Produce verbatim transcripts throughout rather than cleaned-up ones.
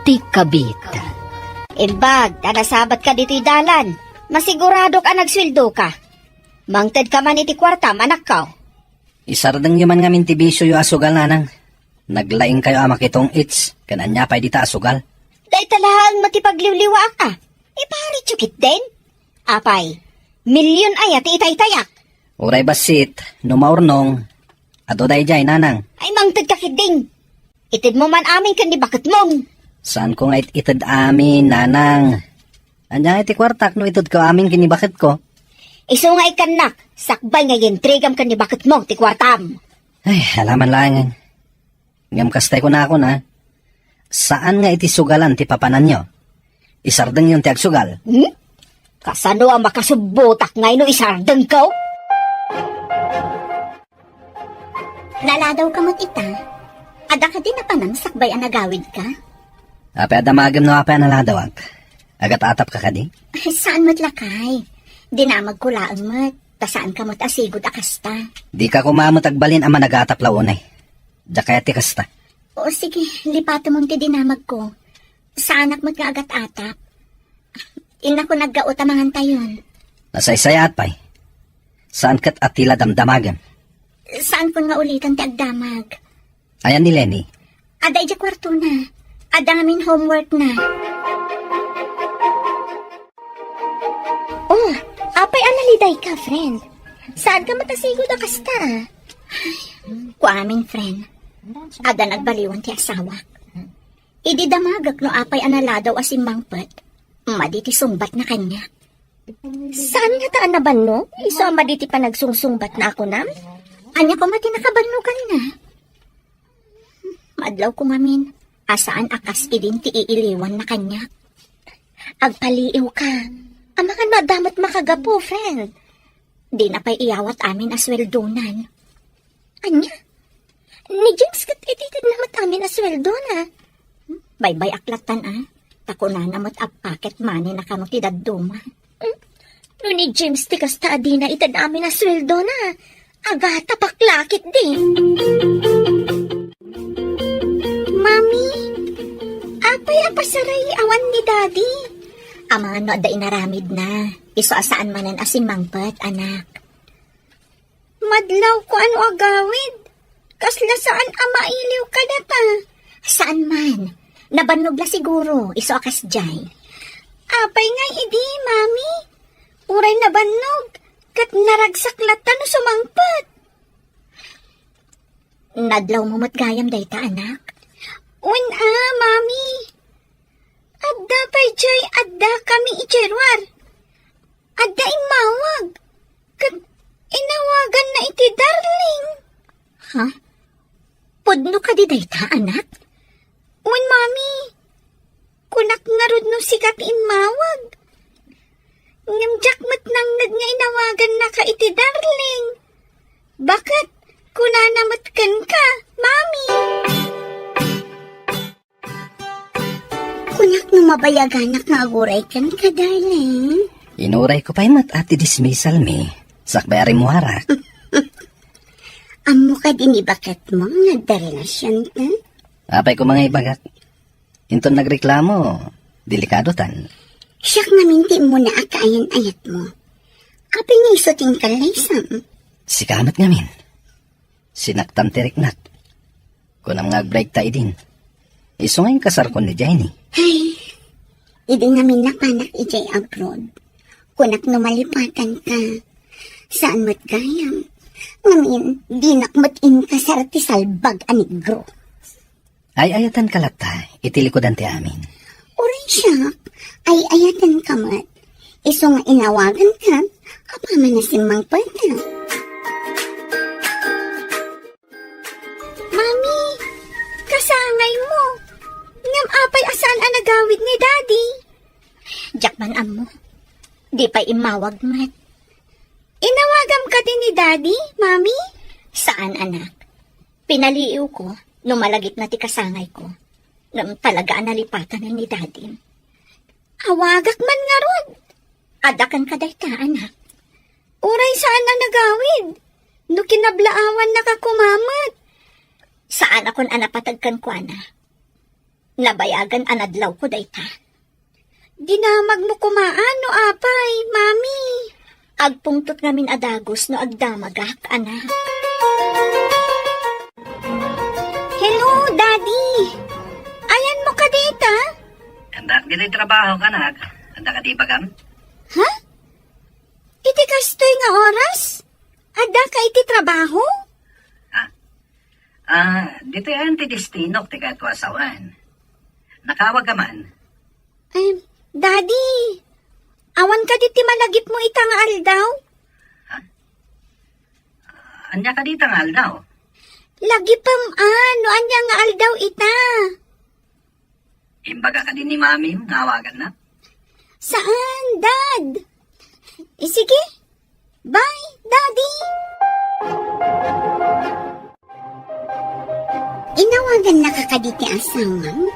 Ti kabit. Imbag ta nasabatka ditoy dalan, masiguradok a nagsueldoka. Mangtedka man iti kuartam, anakko. Isardengyo man ngamin ti bisioyo a sugal, nanang. Naglaingkayo a makitong-its, ken ania pay dita a sugal? Dayta laeng met ti pagliwliwaak a. Iparityo ketdin? Apay, milyon aya ti itaytayak? Uray bassit, no maurnong, adu daydiay, nanang. Ay, mangtedka ketdin. Itedmo man amin ken ni baketmo. Saanko nga it-ited amin, nanang. Ania nga iti kuartak no itedko amin ken ni baketko? Isu nga ikkannak, sakbay nga iyentrigam ken ni baketmo ti kuartam. Ay, alaman laengen. Ngem kasta kunakon a, saan nga iti sugalan ti papananyo. Isardengyon ti agsugal. Hmm? Kasano a makasubbotak nga ino isardengko? Naladawka met ita. Adda kadi napanam sakbay a nagawidka? Apay a damagem no apay a naladawak? Agat-atapka kadi? Ay, saan met lakay. Dinamagko laeng met, ta saanka met a sigud a kasta. Dika koma met agbalin a managatap la unay. Diak kayat ti kasta. O sige, lipatemon ti dinamagko. Saanak met nga agat-atap. Innakon aggaut a mangantayon. Nasaysayaat pay. Saan ket a ti la damdamagem. Saankon nga ulitan ti agdamag. Ayan ni Lenny? Adda idiay kuartona. Adda ngamin homeworkna. Oh, apay a nalidayka, friend? Saanka met a sigud a kasta? Kuamin, friend. Adda nagbaliwan ti asawak. Idi damagek no apay a naladaw a simmangpet, madi ti sungbatna kaniak. Saan ngata a nabannog? Isu a madi ti panagsungsungbatna a kunam? Ania koma ti nakabannoganna? Madlawko ngamin a saan a kas idin ti iiliwanna kaniak. Agpaliiwka. Amangan no adda met makagapu, friend. Dina pay iyawat amin a sueldonan. Ania? Ni James ket ititedna met amin a sueldona. Baybay-ak lattan a, ta kunana met a pocket money na kano ti dadduma. Hmm? No ni James ti kasta a dina ited amin a sueldona, agatapak la ketdi. Mami, apay a pasaray awan ni Daddy? Amangan no adda inaramidna, isu a saan manen a simmangpet, anak. Madlawko a no agawid. Kasla saan a mailiw kadata. Saan man. Nabannog la siguro, isu a kasdiay. Apay ngay idi, Mami? Uray nabannog, ket naragsak latta no sumangpet. Nadlawmo met gayam dayta, anak? Wen a, Mami. Adda pay diay addakami idiay ruar. Adda immawag. Ket inawaganna iti darling. Ha? Pudno kadi dayta, anak? Wen, Mami. Kunak ngarud no sika ti immawag. Ngem diak met nangngeg nga inawagannaka iti darling. Baket, kunana met kenka, Mami. Kunak no mabayaganak nga aguray kenka, darling. Inurayko pay met a ti dismissal mi, sakbay a rimmuarak. Ammo kadi ni baketmo nga adda relasionta? Apay koma nga ibagak. Inton nagreklamo, delikadotan. Siak ngamin ti immuna a kaayan-ayatmo. Apay nga isu ti inkallaysam? Sika met ngamin. Sinaktam ti riknak. Kunam nga agbreak ta idin. Isu nga inkasarkon ni Jenny. Ay, idi ngamin napanak idiay abroad. Kunak no malipatanka. Saan met gayam. Ngamin, dinak met inkasar ti salbag a negro. Ay-ayatanka latta iti likudan ti amin. Uray siak, ay-ayatanka met. Isu nga inawaganka, apaman a simmangpet. Mami, kasangaymo. Ngem apay a saan a nagawid ni Daddy? Diak man ammo. Di pay immawag met. Inawagam kadi ni Daddy, Mami? Saan, anak. Pinaliiwko no malagipna ti kasangayko. Ngem talaga a nalipatan ni Daddy. Awagak man ngarud. Adda kenka dayta, anak. Uray saan a nagawid. No kinablaawannaka koma met. Saanakon a napateg kenkuana. Nabayagan a nadlawko dayta. Dinamagmo koma, no apay, Mami? Agpungtot ngamin a dagus no agdamagak, anak. Hello, Daddy. Ayanmo kadi ita? Adda kadi trabaho, anak. Adda kadi ibagam? Ha? Iti kastoy nga oras? Adda ka iti trabaho? Ah, ah, ditoy ayan ti destinok ti kayatko a sawen. Nakawag ka man? Em, Daddy, awan kadi ti malagipmo ita nga aldaw? Ha? Ania kadi ita nga aldaw? Lagipem a, no ania nga aldaw ita. Imbaga kadi ni Mami nga awaganna? Saan, Dad. Eh, sige. Bye, Daddy. Inawagannaka kadi ti asawam?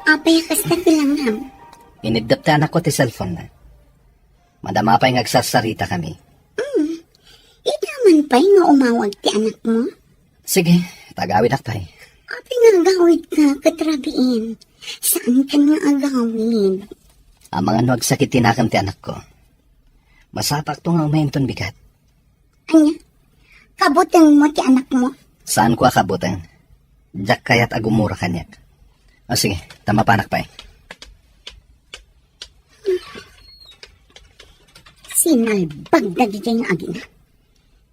Apay a kasta ti langam? Iniddep ti anakko ti cellphone-na. Madama pay nga agsarsarita kami. Mm. Ita man pay nga umawag ti anakmo? Sige, ta agawidak pay. Apay nga agawidka ket rabiin? Saankan nga agawid. Amangan no agsakit ti nakem ti anakko. Masapakto nga umayenton bigat. Ania? Kabutengmo ti anakmo? Saanko a kabuteng. Diak kayat a gumura kaniak. O sige, ta mapanak pay. Sinalbag dagiti nga agina.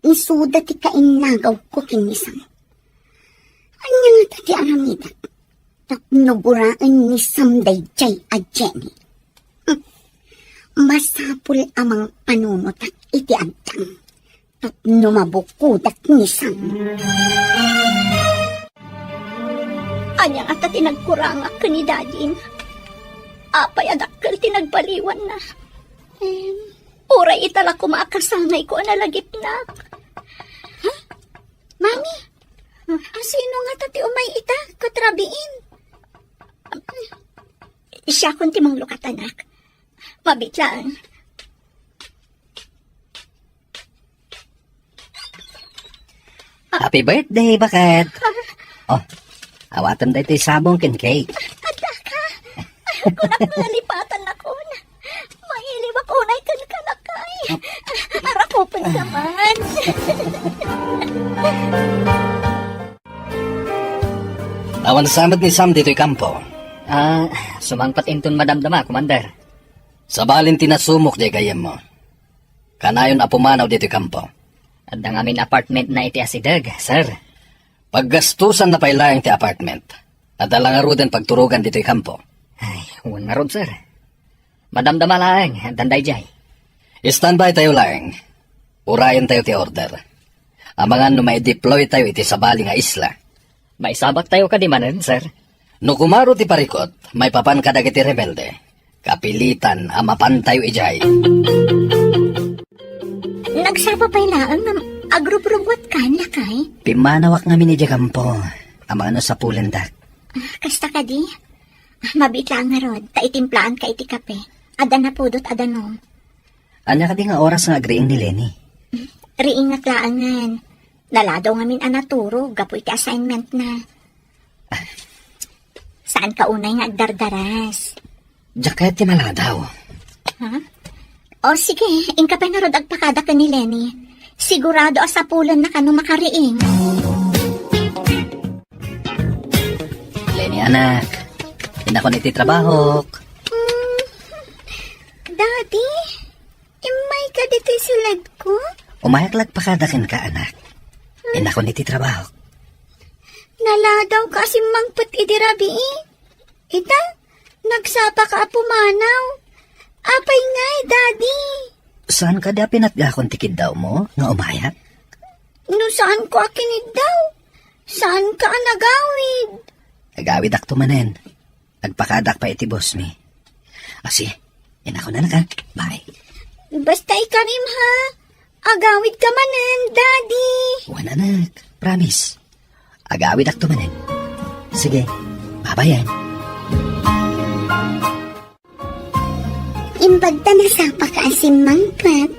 Isuda ti kainnagawko ken ni Sam. Ania ngata ti aramidak tapno guraen ni Sam daydiay a Jenny? Hmm. Masapul a mangpanunotak iti addang tapno mabukodak ni Sam. Ania ngata ti nagkurangak ken ni Daddy? Apay a dakkel ti nagbaliwanna? Em, uray ita la koma a kasangayko a nalagipnak. Ha? Mami, asino ngata ti umay ita ket rabiin? Siakon ti manglukat, anak. Mabiit laeng. Happy birthday, baket! Oh, awatem daytoy sabong ken cake. Adda ka? Kunak nalipatan nakon. Mailiwak unay ken kalakay. Arakupen ka man. Awan sa met ni Sam ditoy kampo. Ah, sumangpet inton madamdama, Commander. Sabalin ti nasumok diay gayyemmo. Kanayon a pumanaw ditoy kampo. Adda ngamin apartment na iti asideg, sir. Paggastusan na pay laeng ti apartment. Adda la ngaruden pagturogan ditoy kampo. Ay, wen ngarud, sir. Madamdama laeng, addan daydiay. Standby tayo laeng. Urayen tayo ti order. Amangan no mai-deploy tayo iti sabali nga isla. Maisabak tayo kadi manen, sir? No kumaro ti parikut, maipapan kadagiti rebelde. Kapilitan a mapan tayo idiay. Nagsapa pay laeng nga agrubrubuat kan, lakay? Pimmanawak ngamin idiay kampo. Amangan no sapulendak. Ah, kasta kadi? Ah, mabiit laeng ngarud, ta itimplaan ka iti kape. Adda napudot a danum. Ania kadi nga oras nga agriing ni Lenny? Riingak laengen. Naladaw ngamin a naturog gapu iti assignment na. Saan ka unay nga agdardaras? Diak kayat ti maladaw. Ha? O sige, inka pay ngarud agpakada ken ni Lenny. Sigurado a sapulen na kano makariing. Lenny, anak, inakon iti trabahok. Mm, Daddy, immay ka ditoy siledko? Umayak lagpakada kenka, anak. Inakon iti trabahok. Naladaw ka a simmangpet idi rabii. Ita, nagsapa ka a pumanaw. Apay ngay, Daddy? Saan kadi a pinatgakon ti kiddawmo nga umayak? No saan ko a kiniddaw, saan ka a nagawid? Agawidakto manen. Agpakadak pay iti boss mi. Asi, inakon, anak, ha? Bye. Basta ikarim, ha? Agawid ka manen, Daddy. Wen, anak. Promise. Agawidakto manen. Sige, babayen. Imbag ta nasapa ka a simmangpet.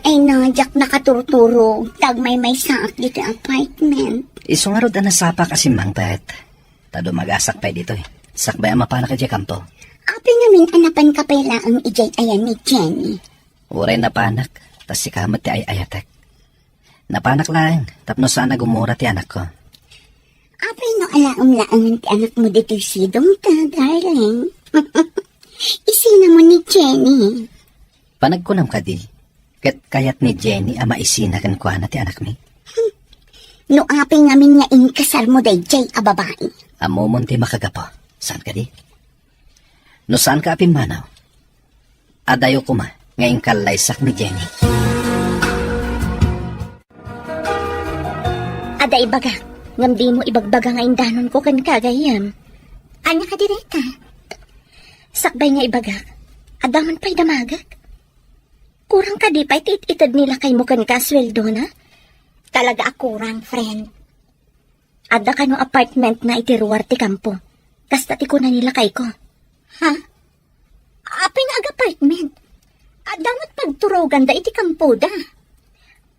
Ay no, diak nakaturturog, ta agmaymaysaak ditoy apartment. Isu ngarud a nasapak a simmangpet. Ta dumagasak pay ditoy. Sakbay a mapanak idiay kampo. Apay ngamin a napanka pay laeng idiay ayan ni Jenny? Uray napanak, ta sika met ti ay-ayatek. Napanak laeng, tapno saan a gumura ti anakko. Apay no alaem laengen ti anakmo ditoy sidongta, darling? Isinamon ni Jenny. Panagkunam kadi, ket kayat ni Jenny a maisina kenkuana ti anakmi? No apay ngamin nga inkasarmo daydiay a babai. Ammomon ti makagapu. Saan kadi? No saanka a pimmanaw, adayo koma nga inkallaysak ni Jenny. Adda ibagak, ngem dimo ibagbaga nga indanonko kenka, gayyem. Ania kadi dayta? Sakbay nga ibagak, adda man pay damagek. Kurang kadi pay ti it-ited ni lakaymo kenka a sueldona? Talaga a kurang, friend. Adda kano apartmentna iti ruar ti kampo. Kasta ti kuna ni lakayko. Ha? Apay nga ag-apartment? Adda met pagturoganda iti kampoda.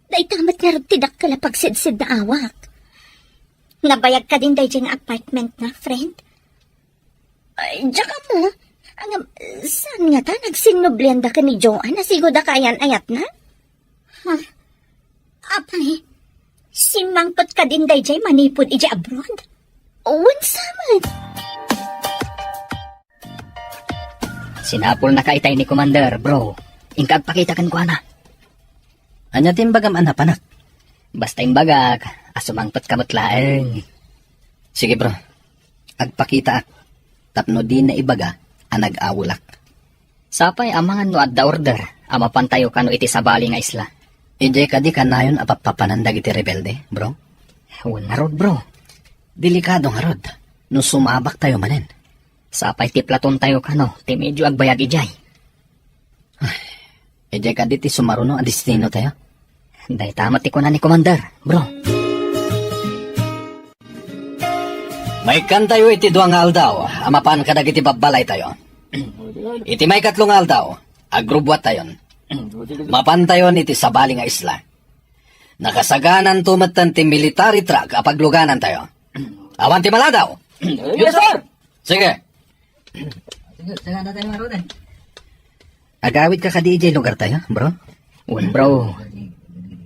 Dayta met ngarud ti dakkel a pagsidsed na awak. Nabayag kadin daydiay nga apartmentna, friend? Ay, diak ammo. Ngem, saan ngata, nagsinnublianda ken ni Joan a sigud a kaayan-ayatna? Ha? Apay, simmangpet kadin daydiay manipud idiay abroad? Wen sa met. Sinapulnaka itay ni Commander, bro. Inka agpakita kenkuana. Ania ti imbagam a napanak? Basta imbagak a sumangpetka met laeng. Sige, bro. Agpakitaak tapno dina ibaga a nag-awelak. Sapay amangan no adda order a mapantayo kano iti sabali nga isla. Idiay kadi kanayon a pappapanan dagiti rebelde, bro? Wen ngarud, bro. Delikado ngarud no sumabaktayo manen. Sapay ti platontayo kano ti medyo agbayag idiay. Ay, idiay kadi ti sumaruno a destinotayo? Dayta met ti kuna ni Commander, bro. Maikkantayo iti dua nga aldaw a mapan kadagiti babbalaytayo. Iti maikatlo nga aldaw, agrubbuattayon. Mapantayon iti sabali nga isla. Nakasagananto metten ti military truck a pagluganantayo. Awan ti maladaw? Yes, sir! Sige. Agawidka kadi idiay lugartayo, bro? Wen, bro.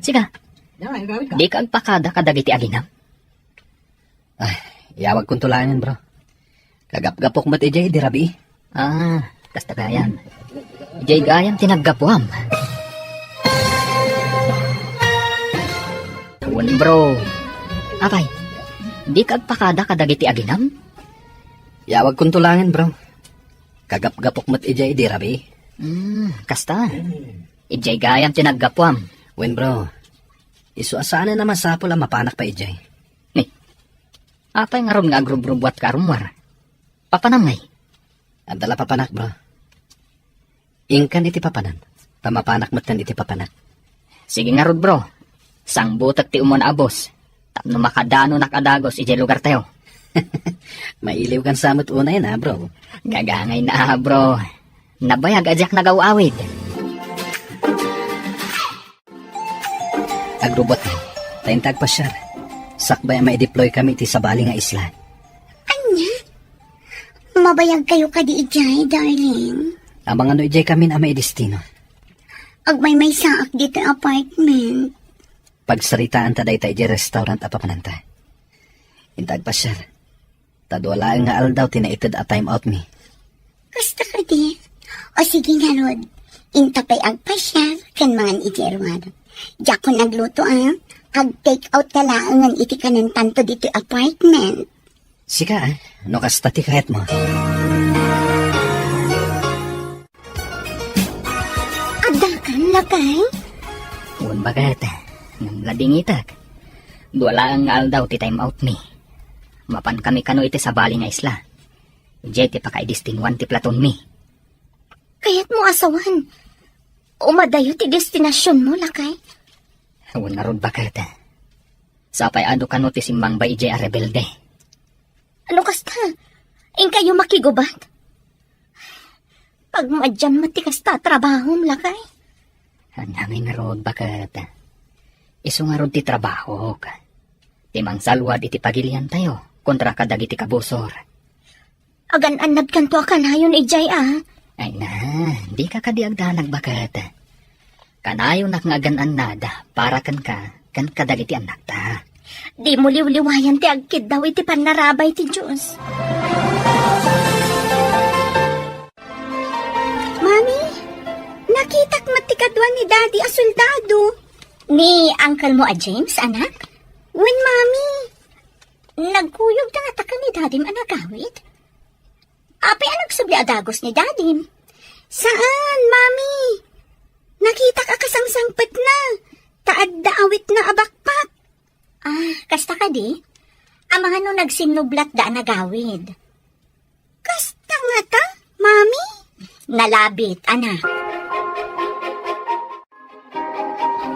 Sika, dika agpakada kadagiti aginam? Ay, iyawagkonto laengen, bro. Kagapgapok met idiay idi rabii. Ah, kasta gayam. Idiay gayam ti naggapuam. Wen, bro. Apay, dika agpakada kadagiti aginam? Iyawagkonto laengen, bro. Kagapgapok met idiay idi rabii. Hmm, kasta. Idiay gayam ti naggapuam. Wen, bro. Isu a saanen a masapul a mapanak pay idiay. Ni, apay ngarud nga agrubrubuatka a rummuar? Papanam ngay? Adda la papanak, bro. Inkan iti papanan, ta mapanak metten iti papanak. Sige ngarud, bro. Sangbutek ti umuna a bus tapno makadanonak a dagus idiay lugartayo. Mailiwkan sa met unay na, bro. Gagangay na, bro. Nabayag a diak nagaw-awid. Agrubbuattayo, ta inta agpasiar. Sakbay a maideploy kami iti sabali nga isla. Ania? Mabayagkayo kadi idiay, darling? Amangan no idiay kamin a maidestino. Agmaymaysaak ditoy apartment. Pagsaritaanta dayta idiay restaurant a papananta. Inta agpasiar. Ta dua laeng nga aldaw ti naited a time out mi. Kasta kadi? O sige ngarud, inta pay agpasiar ken mangan iti iruar. Diakon agluto a, ag-take out ta laengen iti kanentanto ditoy apartment. Sika, ah, no kasta ti kayatmo. Addakan, lakay? Wen, baket. Ngem ladingitek. Dua laeng nga aldaw ti time out mi. Mapan kami kano iti sabali nga isla. Idiay ti pakaidestinuan ti platonmi. Kayatmo a sawen, umadayo ti destinasionmo, lakay? Wen ngarud, baket. Sapay adu kano ti simmangbay idiay a rebelde. Ano kasta? Inkayo makigubat? Pagmadiam met ti kasta a trabahom, lakay? Ania ngay ngarud, baket. Isu ngarud ti trabahok. Ti mangsalwad iti pagiliantayo kontra kadagiti kabusor. Agan-annadkanto a kanayon idiay a. Ay na, dika kadi agdanag baket. Kanayonak nga agan-annad para kenka ken kadagiti annakta. Dimo liwliwayan ti agkiddaw iti pannarabay ti Dios. Mami, nakitak met ti kadua ni Daddy a soldado. Ni uncle mo a James, anak? Wen, Mami. Nagkuyog ta ngata ken ni Dadim a nagawid? Apay a nagsubli a dagus ni Dadim? Saan, Mami. Nakitak a kasangsangpetna. Ta adda awitna a backpack. Ah, kasta kadi? Amangan no nagsinnublatda a nagawid. Kasta ngata, Mami? Nalabit, anak.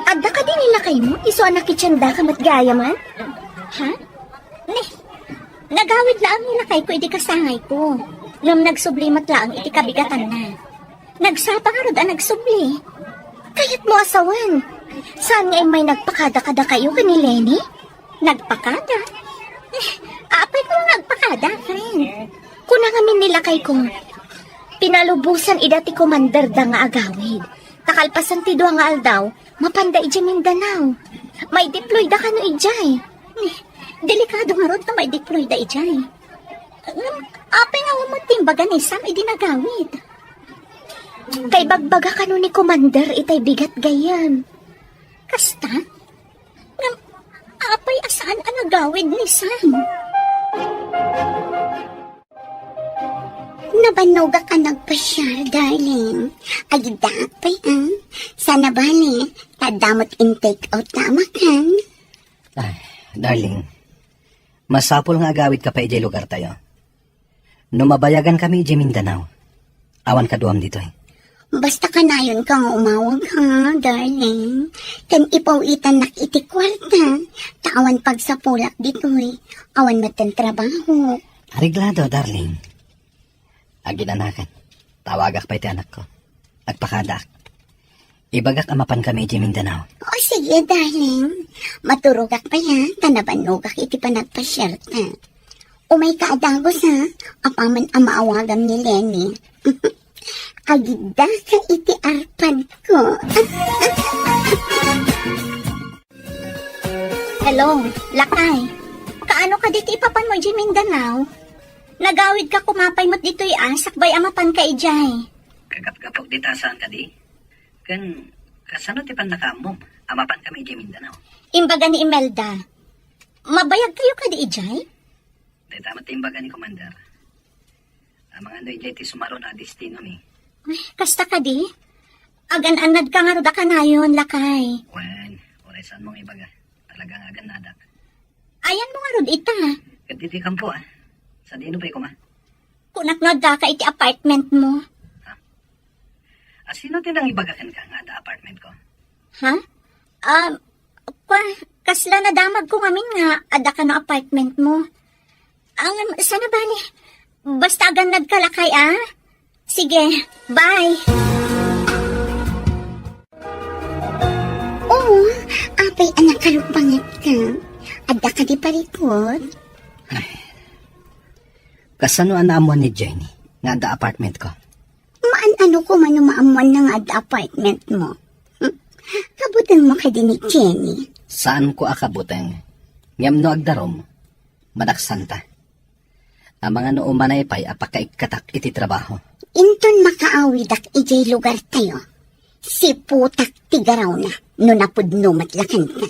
Adda kadi ni lakaymo, isu a nakitiendaka met gayam? Ha? Ne, nagawid laeng ni lakayko idi kasangayko. Ngem nagsubli met laeng iti kabigatanna. Nagsapa ngarud a nagsubli. Kayatmo a sawen. Saan nga immay nagpakada kadakayo ken ni Lenny? Nagpakada? Eh, apay ko nga agpakada, friend? Kuna ngamin ni lakayko, pinalubosan ida ti komanderda nga agawid. Ta kalpasan ti dua nga aldaw, mapanda idiay Mindanao. Maideployda kano idiay. Eh, delikado ngarud no maideployda idiay. Ngem, apay nga umot ti imbaga ni Sam idi nagawid? Kaibagbaga kano ni Commander itay bigat gayam. Kasta? Ngem, apay a saan a nagawid ni Sam? Nabannogak a nagpasiar, darling. Agiddaak pay, ah. Saan a bale, ta adda met in-take out ta a makan. Ay, darling, masapul nga agawidka pay idiay lugartayo. No mabayagankami idiay Mindanao, awan kaduam ditoy. Basta kanayonka nga umawag, ha, darling. Ken ipaw-itannak iti kuarta, ta awan pagsapulak ditoy. Awan metten trabaho. Areglado, darling. Aginanakan, tawagak pay ti anakko. Agpakadaak. Ibagak a mapankami idiay Mindanao. O, sige, darling. Maturogak pay, ha, ta nabannogak iti panagpasiarta. Umayka a dagus, ha, apaman a maawagam ni Lenny. Agiddaka iti arpadko. Hello, lakay. Kaano kadi ti ipapanmo idiay Mindanao? Nagawidka koma pay met ditoy a, sakbay a mapanka idiay. Kagapgapok dita saan kadi? Ken kasano ti pannakaammom a mapankami idiay Mindanao? Imbaga ni Imelda. Mabayagkayo kadi idiay? Dayta met ti imbaga ni Commander. Amangan no idiay ti sumaruno a destinomi. Ay, kasta kadi? Agan-annadka ngarud a kanayon, lakay. Wen, uray saanmo nga ibaga. Talaga nga agan-annadak. Ayanmo ngarud ita? Ket iti kampo, ah. Sadino pay koma? Kunak no addaka iti apartmentmo. Ha? A, sino ti nangibaga kenka nga adda apartmentko? Ha? Um, kwa, kasla nadamagko ngamin nga adda kano apartmentmo. Ang, saan a bale? Basta agannadka lakay, ah. Sige, bye. Oo, apay a nakarukbangetka. Adda kadi parikut? Ay. Kasano a naammuan ni Jenny nga adda apartmentko? Maan-ano koma no maammuanna nga adda apartmentmo? Hm? Kabutengmo kadi ni Jenny? Saanko a kabuteng. Ngem no agdarum, madaksanta. Amangan no umanay pay a pakaikkatak iti trabaho. Inton makaawidak idiay lugartayo, siputak ti garawna no napudno met la kenka.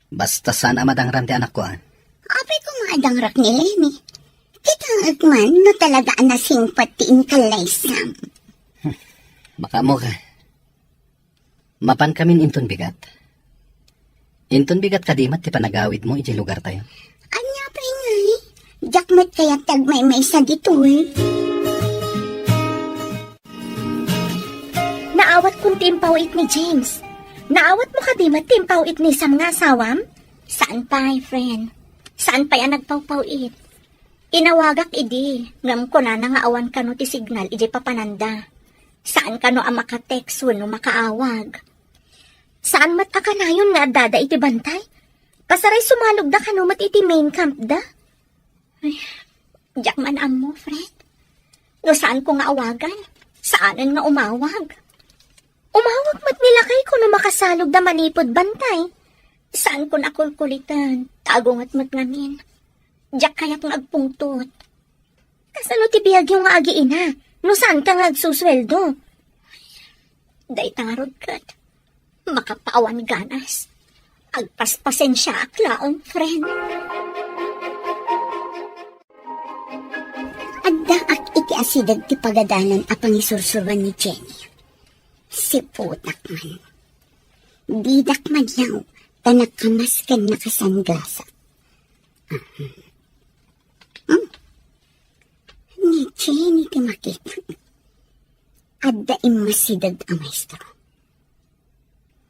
Basta saan a madangran ti anakko, ah. Apay koma a dangrak ni Lenny? Kitaek man no talaga a nasingpet ti inkallay Sam. Makaammoka. Mapankamin inton bigat. Inton bigat kadi met ti panagawidmo idiay lugartayo. Ania pay ngay? Diak met kayat ti agmaymaysa ditoy. Naawatkon ti impaw-it ni James. Naawatmo kadi met ti impaw-it ni Sam nga asawam? Saan pay, friend. Saan pay a nagpawpaw-it. Inawagak idi, ngem kunana nga awan kano ti signal idiay papananda. Saan kano a maka-text wenno makaawag. Saan met a kanayon nga addada iti bantay? Pasaray sumalogda kano met iti main camp da? Ay, Diak man ammo, friend. No saanko nga awagan, saanen nga umawag. Umawag met ni lakayko no makasalogda manipud bantay. Saanko a kulkuliten, ta agunget met ngamin. Diak kayat nga agpungtot. Kasano ti biagyo nga agiina, no saanka nga agsusueldo? Dayta ngarud ket, makapawan ganas. Agpaspasensiaak laeng, friend. Addaak iti asideg ti pagadalan a pangisursuroan ni Jenny. Siputak man. Didak madlaw ta nakamas ken nakasanggasak. Hmm? Ni Jenny ti makita. Adda immasideg a maestro.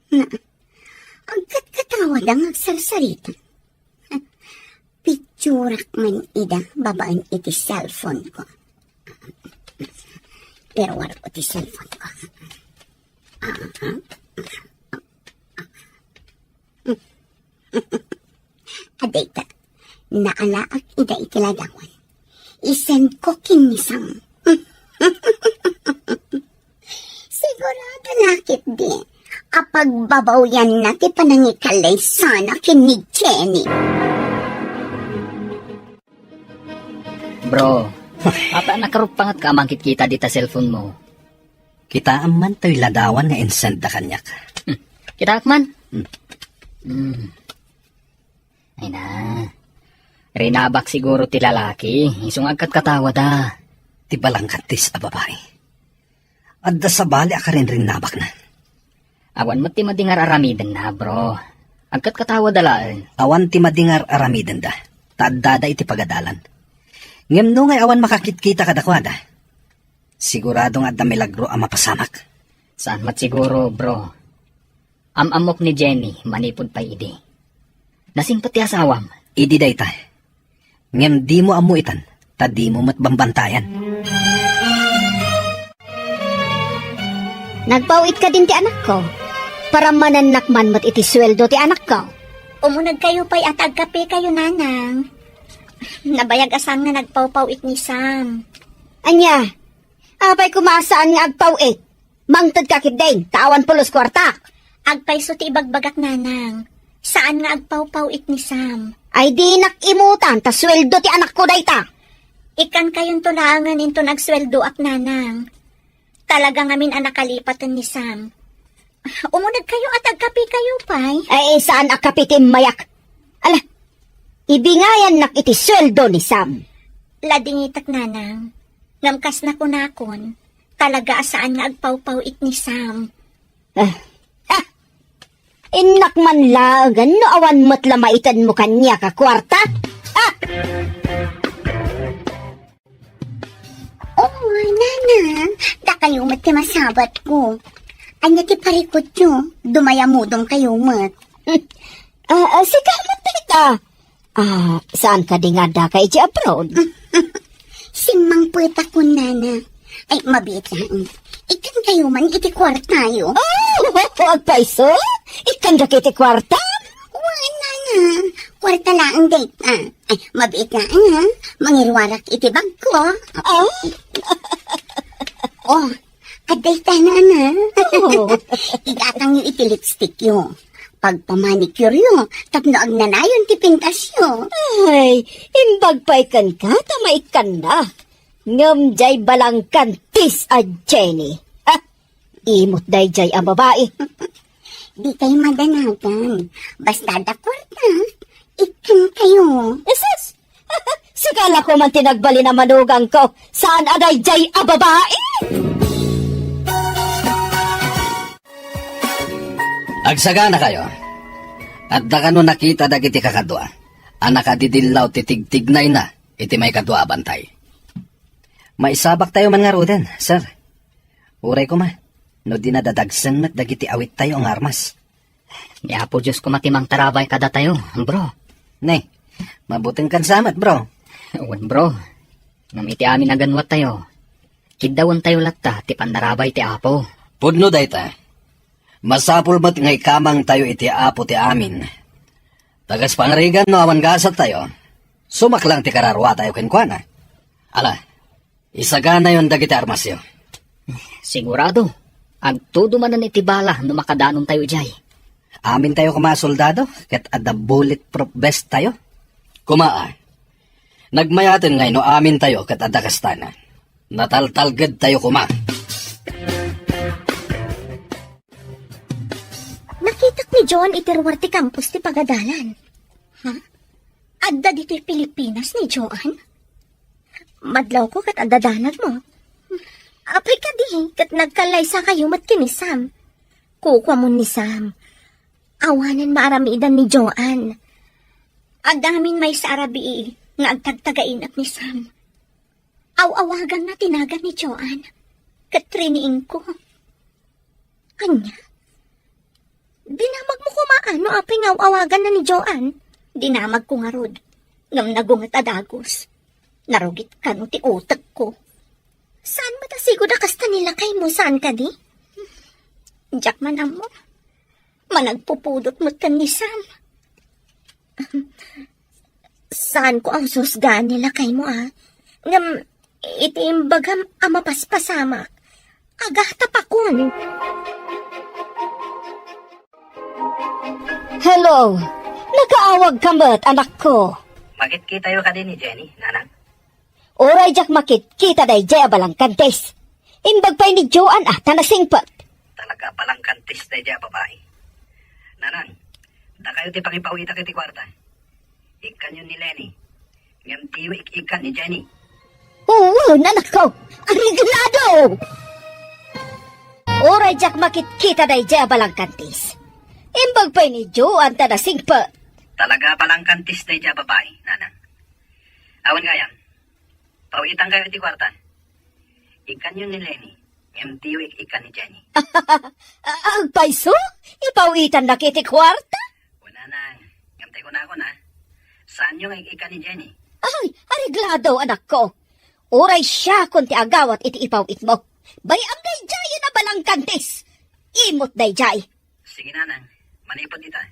Na, agkatkatawada nga agsarsarita. Picturak man ida babaen iti cellphone ko. Pero wala ko ti cellphone ko. Adayta, naalaak ida iti ladawan. Isend ko ken ni Sam. Sigurado la ketdi a pagbabawianna ti panangikallay sana ken ni Jenny. Bro, apay a nakaruppangetka a mangkitkita dita cellphone mo? Kitaem man toy ladawan nga insend da kaniak. Hmm. Kitaek man. Hmm. Hmm. Ay na. Rinabak siguro ti lalaki, isu nga agkatkatawada. Ti balangkantis a babai. Adda sabali a karinrinnabakna. Awan met ti madi nga ar-aramidenna, bro. Agkatkatawada laeng. Awan ti madi nga ar-aramidenda, ta addada iti pagadalan. Ngem no ngay awan makakitkita kadakuada, sigurado nga adda milagro a mapasamak. Saan met siguro, bro. Am-ammok ni Jenny manipud pay idi. Nasingpet ti asawam. Idi dayta. Ngem dimo ammo itan, ta dimo met bambantayan. Nagpaw-it kadin ti anakko. Parammanennak man met iti sueldo ti anakko. Umunegkayo pay a ta agkapekayo, nanang. Nabayag a saan nga nagpawpaw-it ni Sam. Ania? Apay koma a saan nga agpaw-it? Mangtedka ketdin, ta awan pulos kuartak. Agpayso ti ibagbagak, nanang. Saan nga agpawpaw-it ni Sam. Ay, dinak imutan, ta sueldo ti anakko dayta. Ikkantayonto laengen inton agsueldoak, nanang. Talaga ngamin a nakalipaten ni Sam. Umunegkayo a ta agkapekayo pay. Ay, saan a kape ti immayak? Ala, ibingayannak iti sueldo ni Sam. Ladingitek, nanang. Ngem kas nakunakon, talaga a saan nga agpawpaw-it ni Sam. Ah, ah! Innak man laengen no awan met la maitenmo kaniak a kuarta. Ah! Oh, nanang, dakayo met ti masabatko. Ania ti parikutyo? Dumayamudongkayo met. Ah, ah, sika met dayta. Ah, saan kadi nga addaka iti abroad? Simmangpetakon, nana. Ay, mabiit laeng. Ikkantakayo man iti kuartayo. Oh, agpayso? Ikkandak iti kuarta? Wen, nana. Kuarta laeng dayta. Ay, mabiit laeng, ha? Mangiruarak iti bagko. Oh? Oh, adda ita, nana. Oh. Igatangyo iti lipstickyo. Pagpamanicuryo, tapno agnanayon ti pintasyo. Ay, imbag pay kenka ta maikkanna. Ngem diay balangkantis a Jenny. Ha? Imot daydiay a babai. Dikay madanagan. Basta adda kuarta, ikkankayo. Isus! Sika la koma ti nagbalin a manugangko. Saan a daydiay a babai? Agsaganakayo. Adda kano nakita dagiti kakadua a nakadidillaw ti tigtignayna iti maikadua a bantay? Maisabaktayo man ngaruden, sir. Uray koma, no di nadadagsen met dagiti awittayo nga armas. Ni Apo Dios koma ti mangtarabay kadatayo, bro. Ne, mabutengkan sa met, bro. Wen, bro. Ngem iti amin a ganwatayo, kiddawentayo latta ti pannarabay ti Apo. Pudno dayta. Masapul met nga ikamangtayo iti Apo ti amin. Ta kas pangarigan no awan gasattayo, sumaklang ti kararuatayo kenkuana. Ala, isaganayon dagiti armasyo. Sigurado, agtudo manen iti bala no makadanontayo idiay. Amintayo koma a soldado, ket adda bulletproof vest tayo. Koma, a. Nagmayaten ngay no amintayo ket adda kastana. Nataltalgedtayo koma. Nakitak ni Joan iti ruar ti campus ti pagadalan. Ha? Adda ditoy Pilipinas ni Joan? Madlawko ket adda danagmo. Apay kadi, ket nagkallaysakayo met ken ni Sam. Kukuamon ni Sam. Awanen maaramidan ni Joan. Adda amin maysa a rabii nga agtagtagainep ni Sam. Aw-awaganna ti nagan ni Joan. Ket riniingko. Ania? Dinamagmo koma no apay nga aw-awaganna ni Joan? Dinamagko ngarud. Ngem nagunget a dagus. Narugit kano ti utekko. Saan met a sigud a kasta ni lakaymo, saan kadi? Diak man ammo. Managpupudot met ken ni Sam. Saanko a husgan ni lakaymo, a. Ngem, iti imbagam a mapaspasamak, agatapakon. Hello! Nakaawagka met, anakko. Makitkitayo kadi ni Jenny, nanang? Uray diak makitkita daydiay a balangkantis. Imbag pay ni Joan a ta nasingpet. Talaga a balangkantis daydiay a babai. Nanang, dakayo ti pangipawitak iti kuarta. Ikkanyo ni Lenny. Ngem diyo ik-ikkan ni Jenny. Oo, anakko. Areglado! Uray diak makitkita daydiay a balangkantis. Imbag pay ni Joan ta nasingpet. Talaga a balangkantis daydiay a babai, nanang. Awan gayam. Pawitankayo iti kuarta. Ikkanyo ni Lenny, ngem diyo ik-ikkan ni Jenny. Agpayso? Ipawitannak iti kuarta? O, nanang, ngem tay kunakon, a. Saanyo nga ik-ikkan ni Jenny? Ay, areglado, anakko. Uray siakon ti agawat iti ipawitmo. Bay-am daydiay a balangkantis. Imot daydiay. Sige, nanang, manipud ita.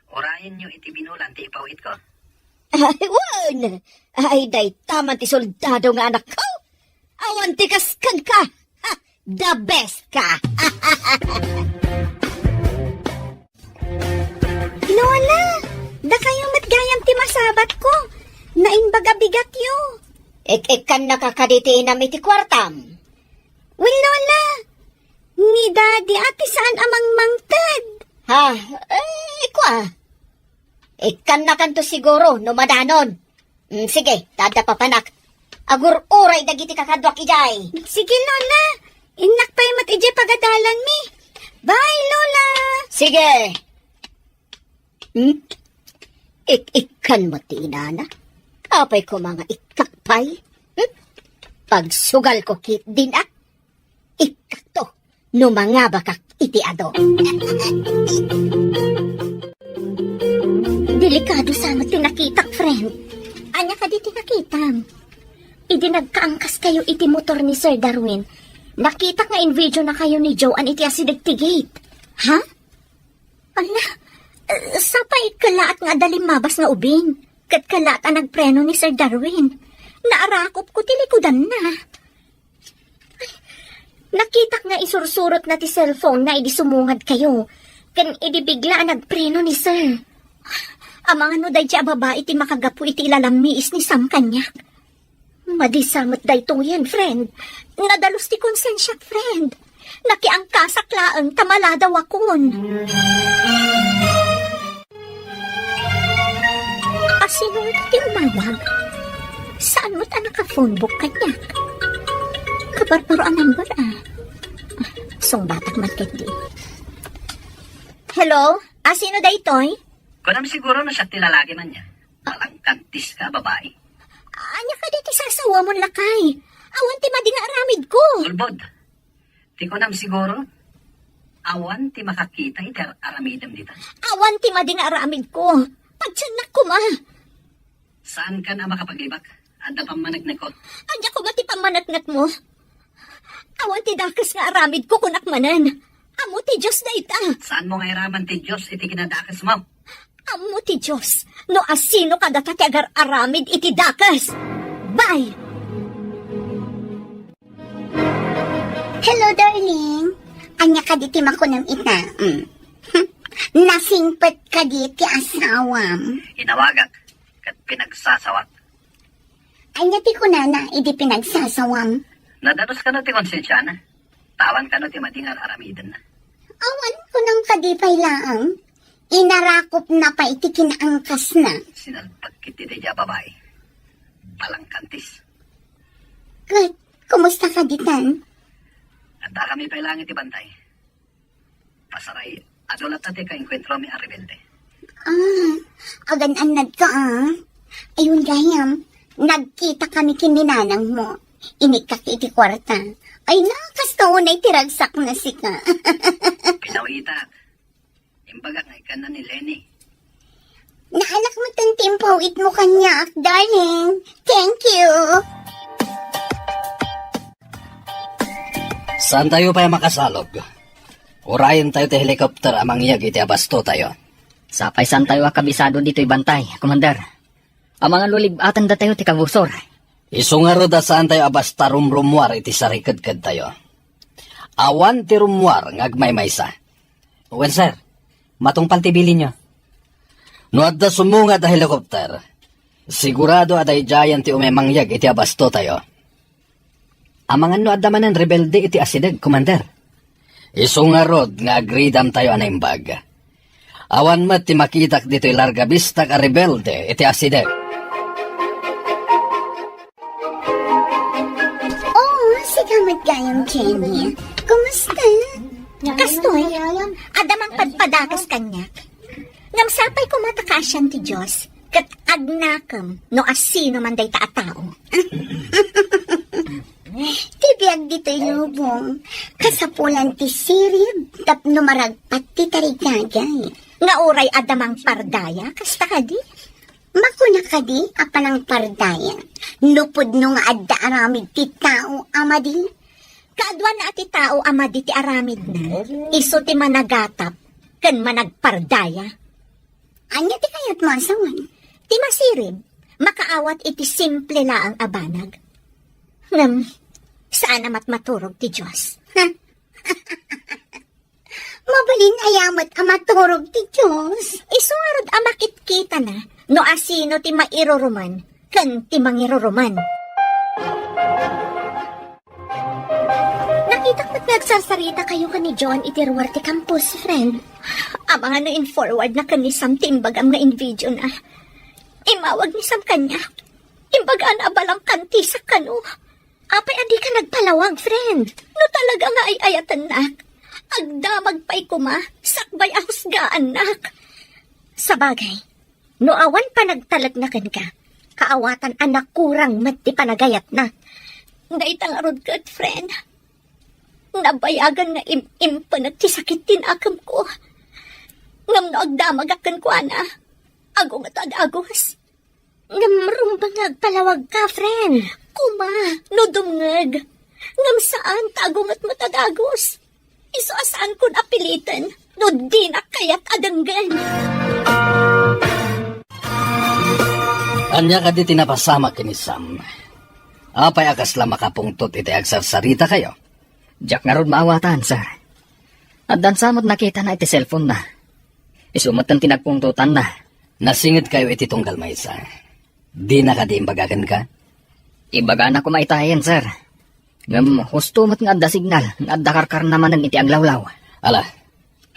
Urayenyo iti binulan ti ipawitko. Ay, wen! Ay, dayta man ti soldado nga anakko! Awan ti kas kenka! Ha! The best ka! Lola, dakayo met gayam ti masabatko. Naimbag a bigatyo. Ik-ikkannaka kadi ti inam iti kuartam? Wen, Lola, ni Daddy a ti saan a mangmangted. Ha? Eh, kua. Ikkannakanto siguro no madanon. Mm, sige, ta adda papanak. Agur-uray dagiti kakaduak idiay. Sige, Lola. Innak pay met idiay pagadalanmi. Bye, Lola. Sige. Hmm? Ik-ikkan met ti inana. Apay koma nga ikkak pay? Hmm? Pagsugalko ketdin, a. Ikkakto, no mangabakak iti adu. Delikado sa met ti nakitak, friend. Ania kadi ti nakitam? Idi nagkaangkaskayo iti motor ni Sir Darwin, nakitak nga invideonakayo ni Joan iti asideg ti gate. Ha? Ala, eh, sapay kellaat nga adda limmabas nga ubing, ket kellaat a nagpreno ni Sir Darwin. Naarakopko ti likudanna. Ay, nakitak nga isursurotna ti cellphone na idi sumungadkayo, ken idi bigla a nagpreno ni Sir. Amangan no daydiay a babai ti makagapu iti ilalammiis ni Sam kaniak. Madi sa met daytoyen, friend. Nadalus ti konsensiak, friend. Nakiangkasak laeng ta maladawakon. Asino ti umawag? Saan met a naka-phone book kaniak? Kabarbaro a number, a. Sungbatak man ketdi. Hello? Asino daytoy? Kunam siguro no siak ti lalaki man ya. Balangkantis ka, babai. Ania kadi ti sasawamon, lakay? Awan ti madi nga aramidko. Sulbod. Ti kunam siguro, awan ti makakita iti ar-, aramidem dita. Awan ti madi nga aramidko. Pagtiennak koma. Saankan a makapaglibak? Adda pammaneknekko. Ania koma ti pammaneknekmo? Awan ti dakes nga aramidko, kunak manen. Ammo ti Dios dayta. Saanmo nga iraman ti Dios iti kinadakesmo? Ammo ti Dios no asino kadata ti agar-aramid iti dakes. Bye! Hello, darling. Ania kadi ti makunam ita? Mm. Nasingpet kadi ti asawam? Inawagak ket pinagsasawak. Ania ti kunana idi pinagsasawam? Nadanos kano ti konsensiana? Tawan kano ti madi nga ar-aramidenna? Awan kunam kadi pay laeng. Inarakopna pay ti kinaangkasna. Sinalpag ket ti daydiay a babai. Balangkantis. Ket, kumusta kadi tan? Adda kami pay laeng iti bantay. Pasaray, adu latta ti kaenkuentromi a rebelde. Ah, agan-annadka, ah. Ayun, gayam, nagkita kami ken ni nanangmo. Inikkak iti kuarta. Ay na, kasta unay ti ragsakna sika. Pinawitak. Imbagak nga ikkanna ni Lenny. Naalak met ti impawitmo kaniak, darling. Thank you. Saantayo pay a makasalog. Urayentayo ti helicopter a mangyeg iti abastotayo. Sapay saantayo a kabisado ditoy bantay, Commander. Amangan no lib-atan datayo ti kabusor. Isu ngarud a saantayo a basta rumrummuar iti sarikedkedtayo. Awan ti rummuar nga agmaymaysa. Wen, sir, matungpal ti bilinyo. No adda sumungad a helicopter, sigurado a daydiayen ti umay mangyeg iti abastotayo. Amangan no adda manen rebelde iti asideg, Commander. Isu ngarud nga agridamtayo a naimbag. Awan met ti makitak ditoy Larga Vista a rebelde iti asideg. Oh, sika met gayam, Jenny. Kumusta? Kastoy, adda mangpadpadakas kaniak. Ngem sapay koma ta kaasian ti Dios, ket agnakem no asino man dayta a tao. Ti biag ditoy lubong, kasapulan ti sirib tapno maragpat ti tarigagay. Nga uray adda mangpardaya, kasta kadi? Makuna kadi a panangpardaya, no pudno nga adda aramid ti tao a madi? Kaaduanna a ti tao a madi ti aramidna, isu ti managatap ken managpardaya. Ania ti kayatmo a sawen? Ti masirib, makaawat iti simple laeng a banag. Ngem, saan a matmaturog ti Dios. Mabalin aya met a maturog ti Dios? Isu ngarud a makitkitana no asino ti mairuruman ken ti mangiruruman. Nakitak met nga agsarsarita kayo ken ni John iti ruar ti campus, friend. Amangan no in-forward na ken ni Sam ti imbagam nga in-video na. Imawag ni Sam kaniak. Imbagana a balangkantisak kano. Apay a dika nagpalawag, friend? No talaga nga ay-ayatennak, agdamag pay koma, sakbay a husgaannak. Sabagay, no awan panagtalekna kenka, kaawatan a nakurang met ti panagayatna. Dayta ngarud ket, friend, nabayagan nga im-impenek ti sakit ti nakemko. Ngem no agdamagak kenkuana, agunget a dagus. Ngem rumbeng nga agpalawagka, friend. Koma, no dumngeg. Ngem saan ta agunget met a dagus. Isu a saankon a piliten no dinak kayat a denggen. Ania kadi ti napasamak ken ni Sam? Apay a kasla makapungtot iti agsarsarita kayo? Diak ngarud maawatan, sir. Addan sa met nakitana iti cellphone na. Isu met ti nagpungtotanna. Nasinged kayo iti tunggal maysa. Dina kadi imbaga kenka? Ibagana koma itayen, sir. Ngem husto met nga adda signal nga adda karkarna manen iti aglawlaw. Ala,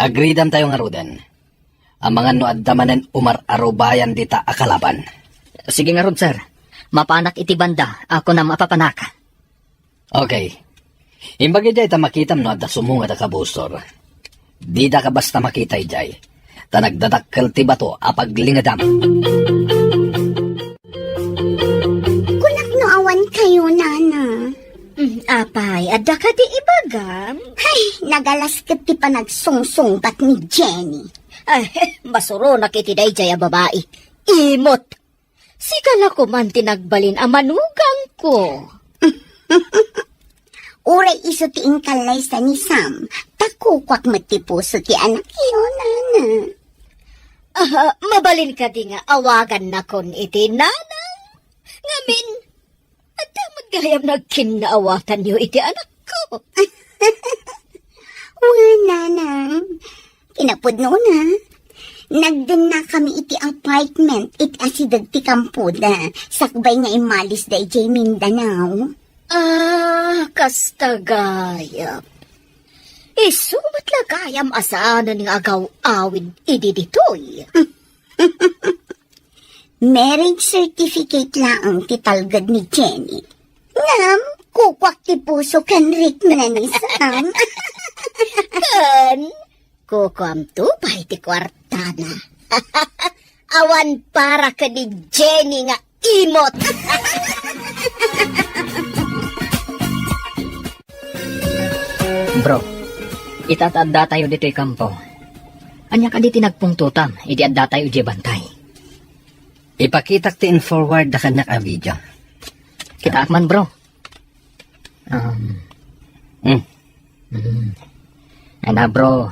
agridam tayo ngaruden. Amangan no adda manen umar-arubayan dita a kalaban. Sige ngarud, sir. Mapanak iti banda, ako na mapapanak. Okay. Imbag idiay ta makitam no adda sumungad a kabusor. Dida ka basta makita idiay. Ta nagdadakkel ti bato a paglingedam. Kunak no awan kayo, nana. Mm, apay, adda ka di ibagam? Ay, nagalas ket ti panagsungsungbat ni Jenny. Ay, masuronak iti daydiay a babai. Imot! Sika la koman ti nagbalin a manugangko. Uray isu ti inkallaysa ni Sam, ta kukuak met ti puso ti anakyo, nana. Ah, mabalin kadi nga awagannakon iti nanang? Ngamin, adda met gayam nagkinnaawatanyo iti anakko. Wen, nanang, kinapudnona, nagdennakami iti apartment iti asideg ti kampoda, sakbay nga immalis da idiay Mindanao. Ah, kasta gayam. Isu met la gayam a saanen nga agaw-awid idi ditoy. Marriage certificate laeng ti talged ni Jenny. Ngem, kukuak ti puso ken ritmo na ni Sam. Ken, kukuamto pay ti kuartana. Awan para ken ni Jenny nga imot. Bro, ita ta addatayo ditoy kampo. Ania kadi ti nagpungtotam idi addatayo idiay bantay? Ipakitak ti in-forward da kaniak a video. Kitaak man, bro. Um, Hmm. Hmm. Ana, bro,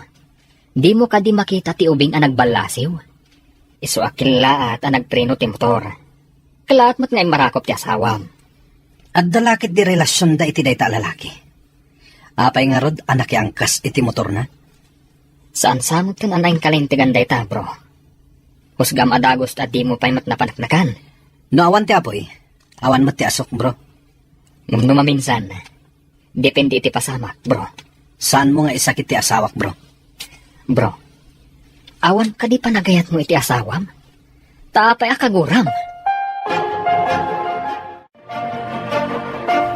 dimo kadi makita ti ubing a nagballasiw? Isu a kellaat a nagpreno ti motor. Kellaat met nga immarakop ti asawam. Adda la ketdi relasionda iti dayta a lalaki? Apay ngarud a nakiangkas iti motorna? Saan sa met ken a naingkalintegan dayta, bro. Husgam a dagus ta dimo pay met napaneknekan. No awan ti apoy, awan met ti asuk, bro. Ngem no maminsan, depende iti pasamak, bro. Saanmo nga isakit ti asawak, bro? Bro, awan kadi panagayatmo iti asawam? Ta apay a kaguram?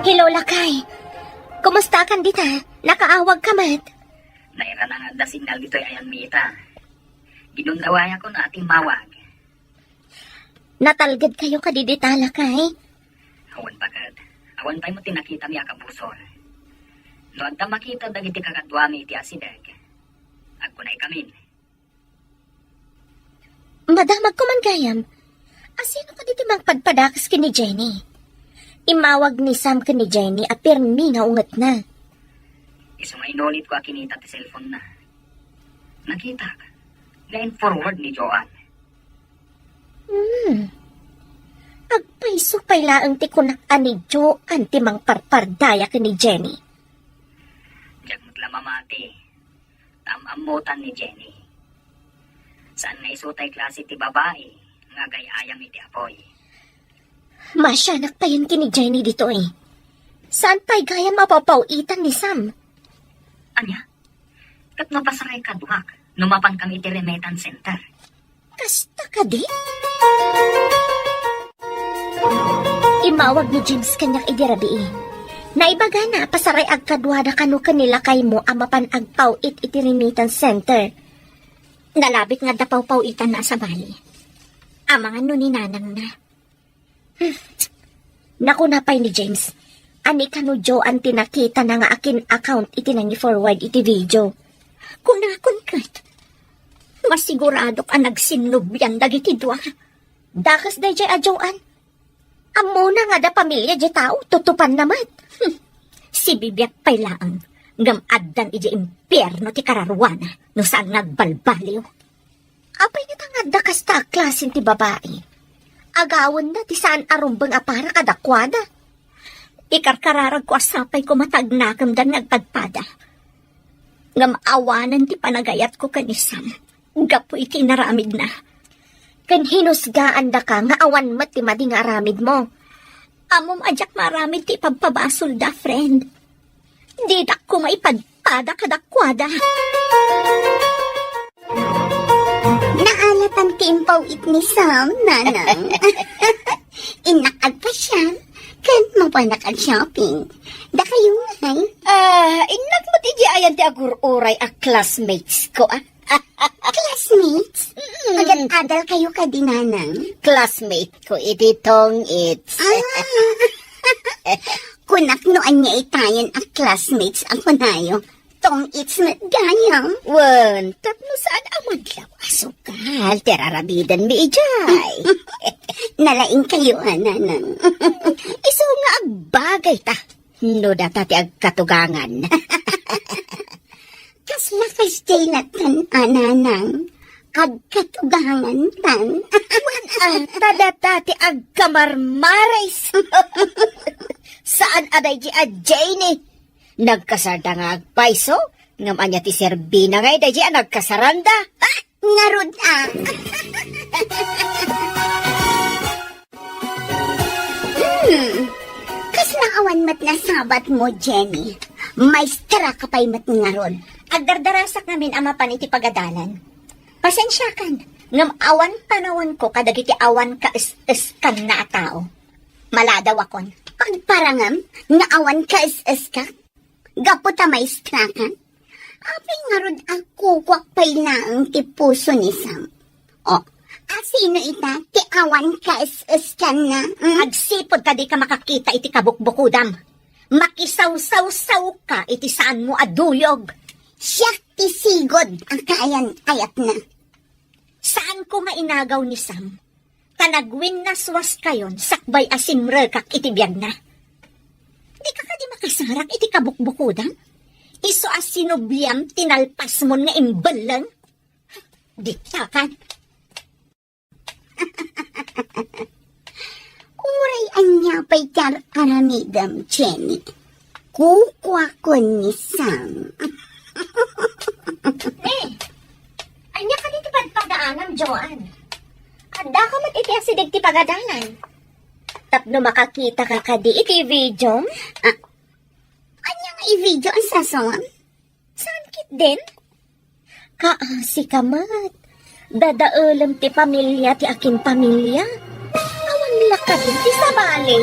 Hello, lakay. Kumusta kan dita? Nakaawag ka met? Nairana nga adda signal ditoy ayanmi ita. Ginundawayakon a timmawag. Natalged kayo kadi dita, lakay? Awan pa ket. Awan pay met ti nakitami a kabusor. No adda makita dagiti kakaduami iti asideg, agkunaykamin. Madamagko man gayam. Asino kadi ti mangpadpadakas ken ni Jenny? Immawag ni Sam ken ni Jenny a pirmi nga ungetna. Isu nga inulitko a kinita ti cellphone-na. Nakitak nga in-forward ni Joan. Hmm. Agpayso pay laeng ti kunak a ni Joan ti mangparpardaya ken ni Jenny. Diak met la mamati. Am-ammotan ni Jenny. Saan nga isu tay klase ti babai nga agay-ayam iti apoy. Masianak payen ken ni Jenny ditoy. Saan pay gayam a papaw-itan ni Sam? Ania? Ket no pasaray kaduak, no mapan kami iti remittance center. Kasta kadi? Immawag ni James kaniak idi rabii. Naibagana a pasaray agkaduada kano ken ni lakaymo a mapan agpaw-it iti remittance center. Nalabit nga adda pawpaw-itanna a sabali. Amangan no ni nanangna. Hmm. Nakuna pay ni James, ania kano Joan ti nakitana nga akin account iti nangi-forward iti video. Kunakon ket, masiguradok a nagsinnublian dagiti dua. Dakes daydiay a Joan. Ammona nga adda pamilia diay tao, tutupanna met. Hmm. Sibibiag pay laeng, ngem addan idiay impierno ti kararuana no saan nga agbalbaliw. Apay ngata nga adda kasta a klasen ti babai? Agawenda ti saan a rumbeng a para kadakuada. Ikarkararagko a sapay koma ta agnakemdan nga agpadpada. Ngem awanen ti panagayatko ken ni Sam gapu iti inaramidna. Ken hinusgaandaka nga awan met ti madi nga aramidmo. Ammom a diak maaramid ti ipabpabasolda, friend. Didak koma ipadpada kadakuada. Naalatan ti impaw-it ni Sam, nanang. Innak agpasyal, ken mapanak ag-shopping. Dakayo ngay? Ah, innak met idi ayan ti agur-uray a classmates ko, ah. Classmates? Mm. Agad-adal kayo kadi, nanang? Classmate ko iti tong-its. Ah. Kunak no ania itayen a classmates a kunayo. Tong-its met gayam. Wen, tapno saan a madlaw a sugal ti raramidenmi idiay. Nalaing kayo, a, nanang. Isu nga agbagay ta no data ti agkatugangan. Kasla kasdiay lattan a, nanang, agkatugangan tan. Wen, a, ta data ti agkamarmaris. Saan a daydi a Jenny. Nagkasarda nga agpayso, ngem ania ti serbina nga daydi a nagkasaranda? Ah, ngarud a. Hmm, kasla awan met nasabat mo, Jenny. Maestra ka pay met ngarud. Agdardarasak ngamin a mapan iti pagadalan. Pasensiakan, ngem awan panawanko kadagiti awan kaes-eskanna a tao. Maladawakon. Agparangam nga awan kaes-eska? Gapu ta maestra ka? Apay ngarud a kukuak pay laeng ti puso ni Sam? O, a sino ita ti awan kaes-eskanna? Hmm? Agsipud ta dika makakita iti kabukbukodam. Makisawsawsawka iti saanmo a duyog. Siak ti sigud a kaayan-ayatna. Saanko nga inagaw ni Sam, ta nagwinnaswaskayon sakbay a simrekak iti biagna. Dika kadi makasarak iti kabukbukodam? Isu a sinubliam ti nalpasmon nga imbelleng? Ditakan. Uray ania pay ti ar-aramidem, Jenny? Kukuakon ni Sam. Eh, ania kadi ti padpadaanam, Joan? Addaka met iti asideg ti pagadalan. Tapno makakita ka kadi iti video? Ah, ania nga i-video a sasawam? Saan ketdin? Kaasi ka met. Dadaelem ti pamilia ti akin pamilia. Awan la kadi ti sabali?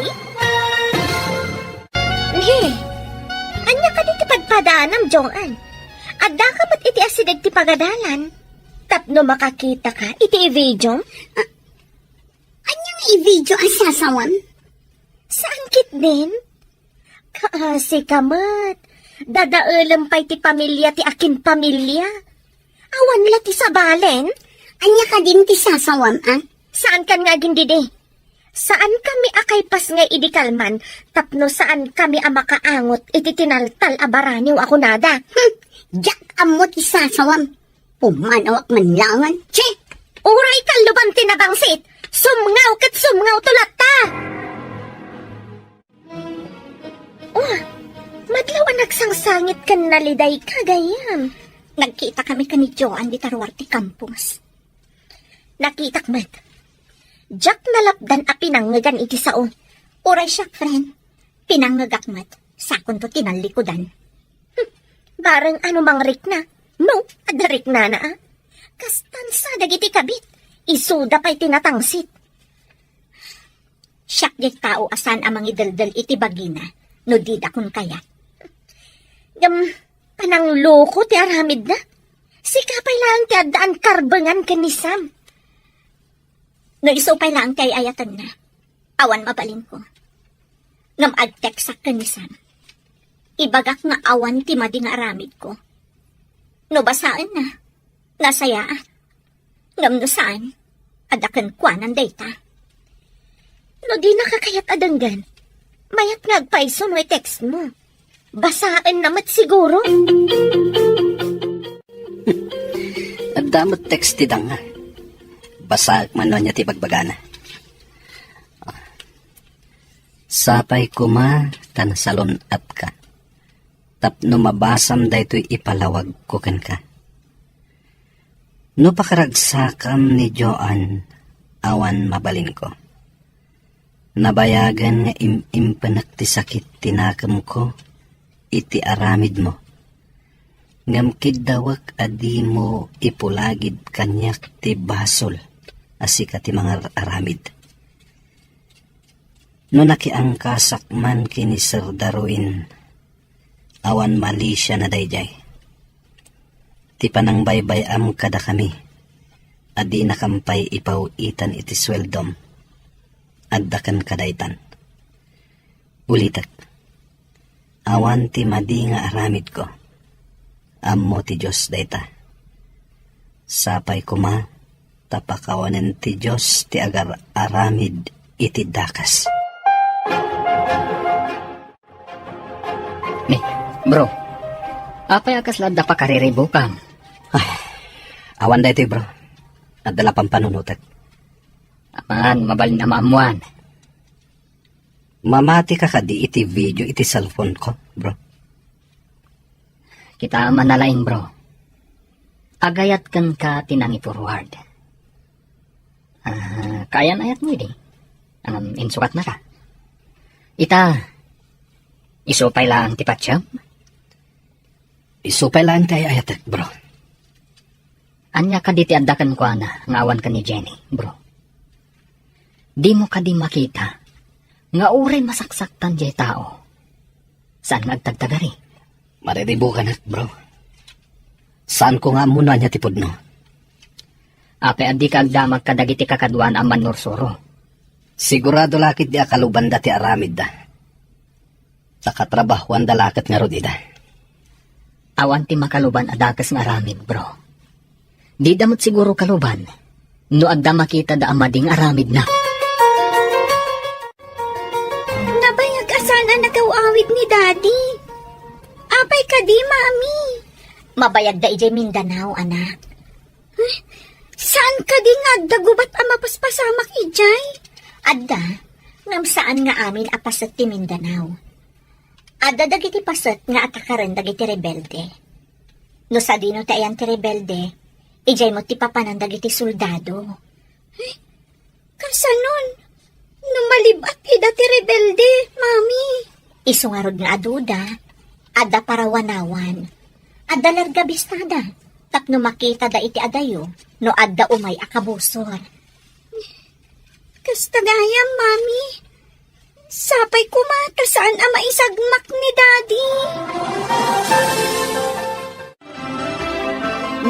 He, ania kadi ti padpadaanam, Joan? Addaka met iti asideg ti pagadalan. Tapno makakita ka iti i-video? Ah, ania nga i-video a sasawam? Saan ketdin? Kaasi ka met. Dadaelem pay ti pamilia ti akin pamilia. Awan la ti sabalen? Ania kadin ti sasawam, a? Saankan nga agindidi. Saankami a kaipas nga idi kalman tapno saankami a makaangot iti tinaltal a baraniw a kunada. Hmm, diak ammo ti sasawam. Pumanawak man laengen. Che! Uray kalluban ti nabangsit, sumngaw ket sumngaw to latta! Oh, madlaw a nagsangsangit ken naliday ka, gayyem. Nagkita kami ken ni Joan dita ruar ti kampus. Nakitak met. Diak nalapdan a pinangngegan iti sao. Uray siak, friend. Pinangngegak met. Sakonto ti nallikudan. Hmm, bareng ano mangrikna. No, adda riknana, a. Kastan sa dagiti kabit. Isuda pay ti natangsit. Siak diay tao a saan a mangideldel iti bagina no dida kon kayat. Ngem, panangloko ti aramidna. Sika pay laeng ti addaan karbengan ken ni Sam. No isu pay laeng ti ay-ayatenna, awan mabalinko. Ngem agteksak ken ni Sam. Ibagak nga awan ti madi nga aramidko. No basaenna, nasayaat. Ngem no saan, adda kenkuanan dayta. No dinaka kayat a denggen, mayat nga agpayso no i-text mo. Basaenna met siguro. Adda met text ti danga. Basaek man no ania ti bagbagana. Sapay koma ta nasalun-atka tapno mabasam daytoy ipalawagko kenka. No pakaragsakam ni Joan, awan mabalinko. Nabayagen nga im-impenek ti sakit ti nakemko iti aramidmo. Ngem kiddawek a dimo ipulagid kaniak ti basol a sika ti mangar-aramid. No nakiangkasak man ken ni Sir Darwin, awan malisiana daydiay. Ti panangbaybay-am kadakami a dinakam pay ipaw-itan iti sueldom, adda kenka daytan. Ulitek, awan ti madi nga aramidko. Ammo ti Dios dayta. Sapay koma ta pakawanen ti Dios ti agar-aramid iti dakas. Ni, bro, apay a kasla adda pakariribukam? Ay, awan daytoy, bro. Adda la pampanunotek. Aman, mabalin a maammuan. Mamati ka kadi iti video iti cellphone ko, bro? Kita a manalaing, bro. Agayat kenka ti nangiforward. Ah, kaayan-ayatmo idi. Ngem insukatnaka. Ita, isu pay laeng ti patiem? Isu pay laeng ti ay-ayatek, bro. Ania kadi ti adda kenkuana nga awan ken ni Jenny, bro? Dimo kadi makita nga uray masaksaktan diay tao, saan nga agtagtagari? Mariribukanak, bro. Saanko nga ammo no ania ti pudno. Apay a dika agdamag kadagiti kakaduan a mannursuro? Sigurado la ketdi a kalubanda ti aramidda. Ta katrabahuanda la ket ngarud ida. Awan ti makaluban a dakes nga aramid, bro. Dida met siguro kaluban no adda makitada a madi nga aramidna. Nabayag a saan a nagaw-awid ni Daddy. Apay kadi, Mami? Mabayag da idiay Mindanao, anak. Eh, saan kadi nga adda gubat a mapaspasamak idiay? Adda, ngem saan nga amin a paset ti Mindanao. Adda dagiti paset nga atakaren dagiti rebelde. No sadino ti ayan ti rebelde, idiay met ti papanan dagiti soldado. Eh, kasanon? No malib-at ida ti rebelde, Mami? Isu ngarud nga aduda, adda parawanawan. Adda larga bistada, tapno makitada iti adayo no adda umay a kabusor. Kasta gayam, Mami. Sapay koma ta saan a maisagmak ni Daddy.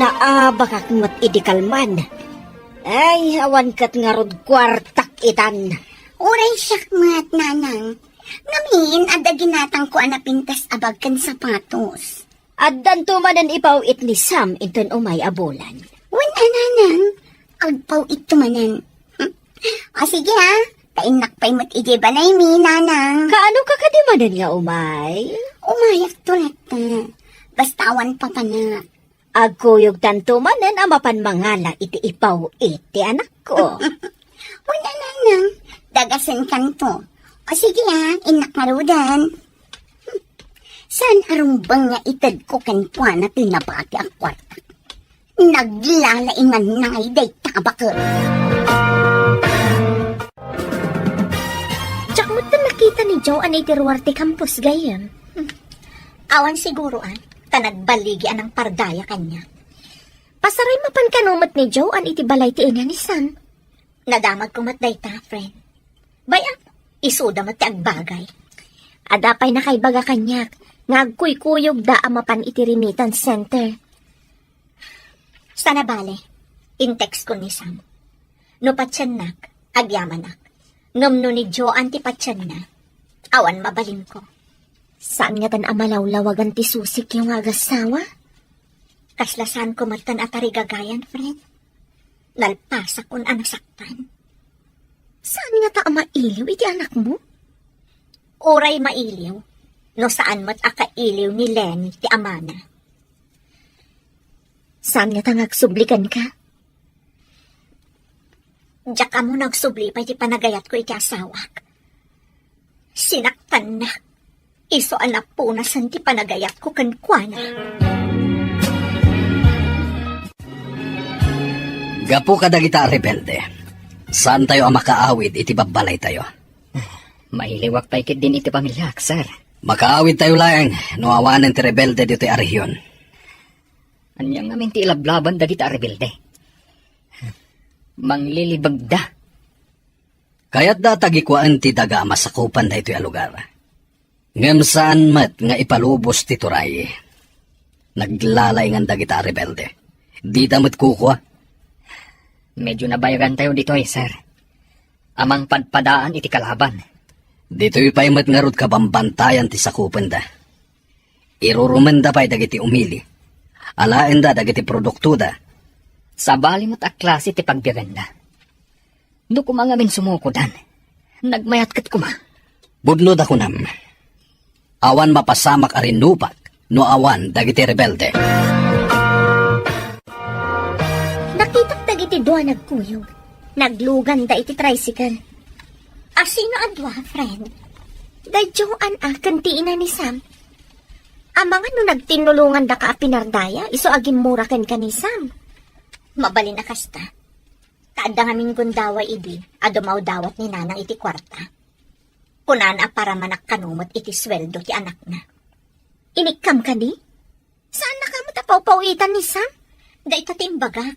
Naabakak met idi kalman. Ay, awan ket ngarud kuartak itan. Uray siak met, Nanang. Ngamin, adda ginatangko a napintas a bag ken sapatos. Addanto manen ipaw-it ni Sam inton umay a bulan. Wen a, Nanang, agpaw-itto manen. O sige, ha, ta innak pay met idiay balaymi, Nanang. Kaano ka kadi manen nga umay? Umayakto latta. Basta awan papanak. Agkuyogtanto manen a mapan mangala iti ipaw-it ti anakko. Wen a, Nanang, dagasenkanto. O sige, ha, innak ngaruden. Saan a rumbeng nga itedko kenkuana ti nabati a kuarta. Naglalaingan ngay dayta a baket. Diak met nakita ni Joan iti ruar ti campus gayyem. Hmm. Awan siguro, ah, ta nagbaligi a nangpardaya kaniak. Pasaray mapan kano met ni Joan iti balay ti ina ni Sam. Nadamagko met dayta, friend. Bay-am, isuda met ti agbagay. Adda pay nakaibaga kaniak nga agkuykuyogda a mapan iti remittance center. Sana bale, in-textkon ni Sam. No patiennak, agyamanak. Ngem no ni Joan ti patienna, awan mabalinko. Saan ngatan a malawlawagan ti susikyo nga agassawa? Kasla saanko metten a tarigagayan, friend. Nalpasakon a nasaktan. Saan ngata a mailiw iti anakmo? Uray mailiw, no saan met a kailiw ni Lenny ti amana. Saan ngata nga agsubli kenka? Diak ammo no agsubli pay ti panagayatko iti asawak. Sinaktannak. Isu a napunasen ti panagayatko kenkuana. Gapu kadagita a rebelde, saantayo a makaawid iti babbalaytayo. Mailiwak pay ketdin iti pamiliak, sir. Makaawidtayo laeng no awanen ti rebelde ditoy a rehiyon. Ania ngamin ti ilablaban dagita a rebelde? Manglilibegda. Kayatda a tagikuaen ti daga a masakupan daytoy a lugar. Ngem saan met nga ipalubos ti turay. Naglalaingan dagita a rebelde. Dida met kukua. Medyo nabayagantayo ditoy, sir. A mangpadpadaan iti kalaban. Ditoy pay met ngarud kabambantayan ti sakupenda. Irurumenda pay dagiti umili. Alaenda dagiti produktoda. Sabali met a klase ti pagbiaganda. No koma ngamin sumukodan, nagmayat ket koma. Pudno da kunam. Awan mapasamak a rinnupak no awan dagiti rebelde. Nakitak dagiti dua nagkuyog. Nagluganda iti tricycle. Asino a dua, friend? Day Joan a ken ti ina ni Sam. Amangan no nagtinnulongandaka a pinardaya, isu a gimmura kenka ni Sam. Mabalin a kasta. Ta adda ngamin gundaway idi a dumawdawat ni Nanang iti kuarta. Kunana a paramanak kano met iti sueldo ti anakna. Inikkam kadi? Saannaka met a pawpawitan ni Sam? Dayta ti imbagak.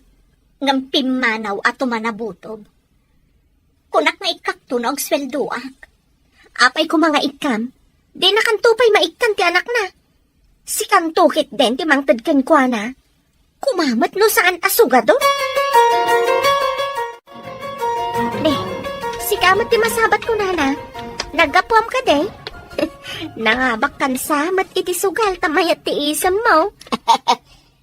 Ngem pimmanaw a tumanabutob. Kunak nga ikkakto no agsueldoak. Apay koma nga ikkam? Dinakanto pay maikkan ti anakna. Sikanto ketdin ti mangted kenkuana. Koma met no saan a sugado. Ne, sika met ti masabat ko, Nana. Naggapuam kadi? Nangabak kansa met iti sugal ta mayat ti isemmo.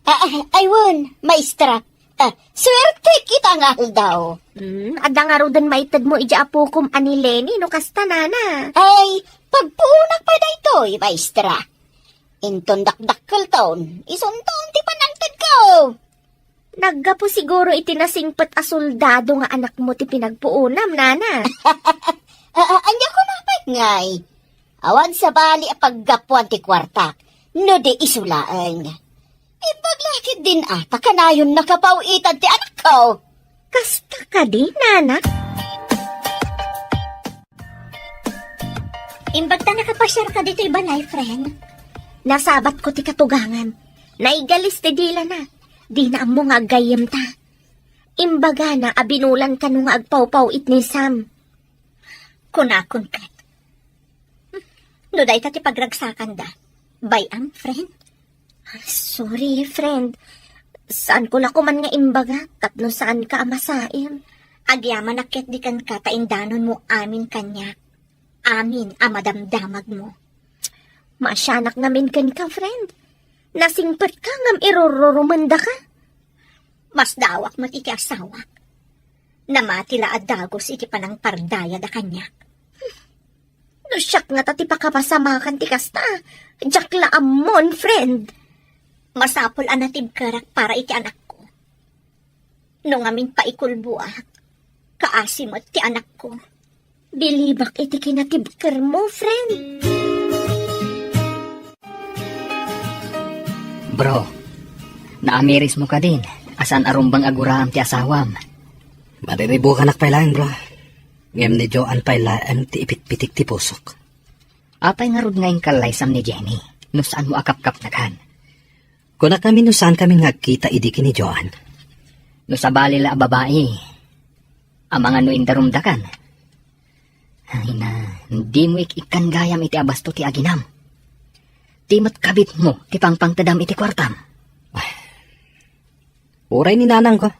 Ah, ah, ay wen, maestra. Ah, suertek ita nga aldaw. Hmm, adda ngaruden maitedmo idiay apokom a ni Lenny no kasta, Nana. Ay, pagpuonak pay daytoy, maestra. Inton dakdakkelton, isunton ti panangtedko. Naggapu siguro iti nasingpet a soldado nga anakmo ti pinagpuonam, Nana. Ah, ah, ania koma pay ngay? Awan sabali a paggapuan ti kuartak, no di isu laeng. Imbag la ketdin a ta kanayon nakapaw-itan ti anakko. Kasta kadi, Nana? Imbag ta nakapasiarka ditoy balay, friend. Nasabatko ti katugangan. Naigalis ti dilana. Dina ammo nga aggayyemta. Imbagana a binulan kano nga agpawpaw-it ni Sam. Kunakon ket. No dayta ti pagragsakanda, bay-am, friend? Sorry, friend. Saanko la koman nga imbaga tapno saanka a masaem. Agyamanak ketdi kenka ta indanonmo amin kaniak. Amin a madamdamagmo. Maasianak ngamin kenka, friend. Nasingpetka ngem irururumendaka. Masdaawak met iti asawak. Namati la a dagus iti panangpardayada kaniak. No siak ngata ti pakapasamakan ti kasta, diak la ammon, friend. Masapul a natibkerak para iti anakko. No ngamin paikulboak, kaasi met ti anakko. Bilibak iti kinatibkermo, friend. Bro, naamirismo kadin a saan a rumbeng a guraem ti asawam? Mariribukanak pay laeng, bro. Ngem ni Joan pay laeng ti ipitpitik ti pusok. Apay ngarud nga inkallay Sam ni Jenny no saanmo a kapkapnekan? Kunak ngamin no saankami nga agkita idi ken ni Joan. No sabali la a babai, amangan no indarumdakan. Ay na, dimo ik-ikkan gayam iti abasto ti aginam. Ti met kabitmo ti pangpangtedam iti kuartam. Uray ni nanangko.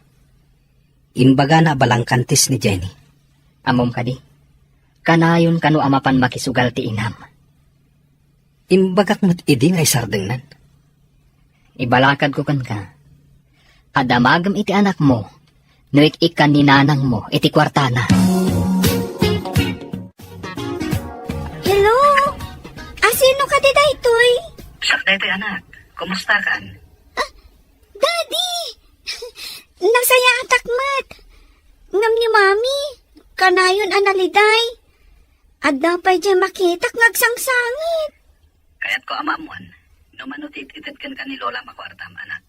Imbagana a balangkantis ni Jenny. Ammom kadi? Kanayon kano a mapan makisugal ti inam. Imbagak met idi nga isardengnan. Ibalakadko kenka a damagem iti anakmo no ik-ikkan ni nanangmo iti kuartana. Hello? Asino kadi daytoy? Siak daytoy, anak. Kumustakan? Ah, Daddy! Nasayaatak met. Ngem ni Mami, kanayon a naliday. Adda pay diay makitak nga agsangsangit. Kayatko a maammon no mano ti it-ited kenka ni Lola a kuartam, anak.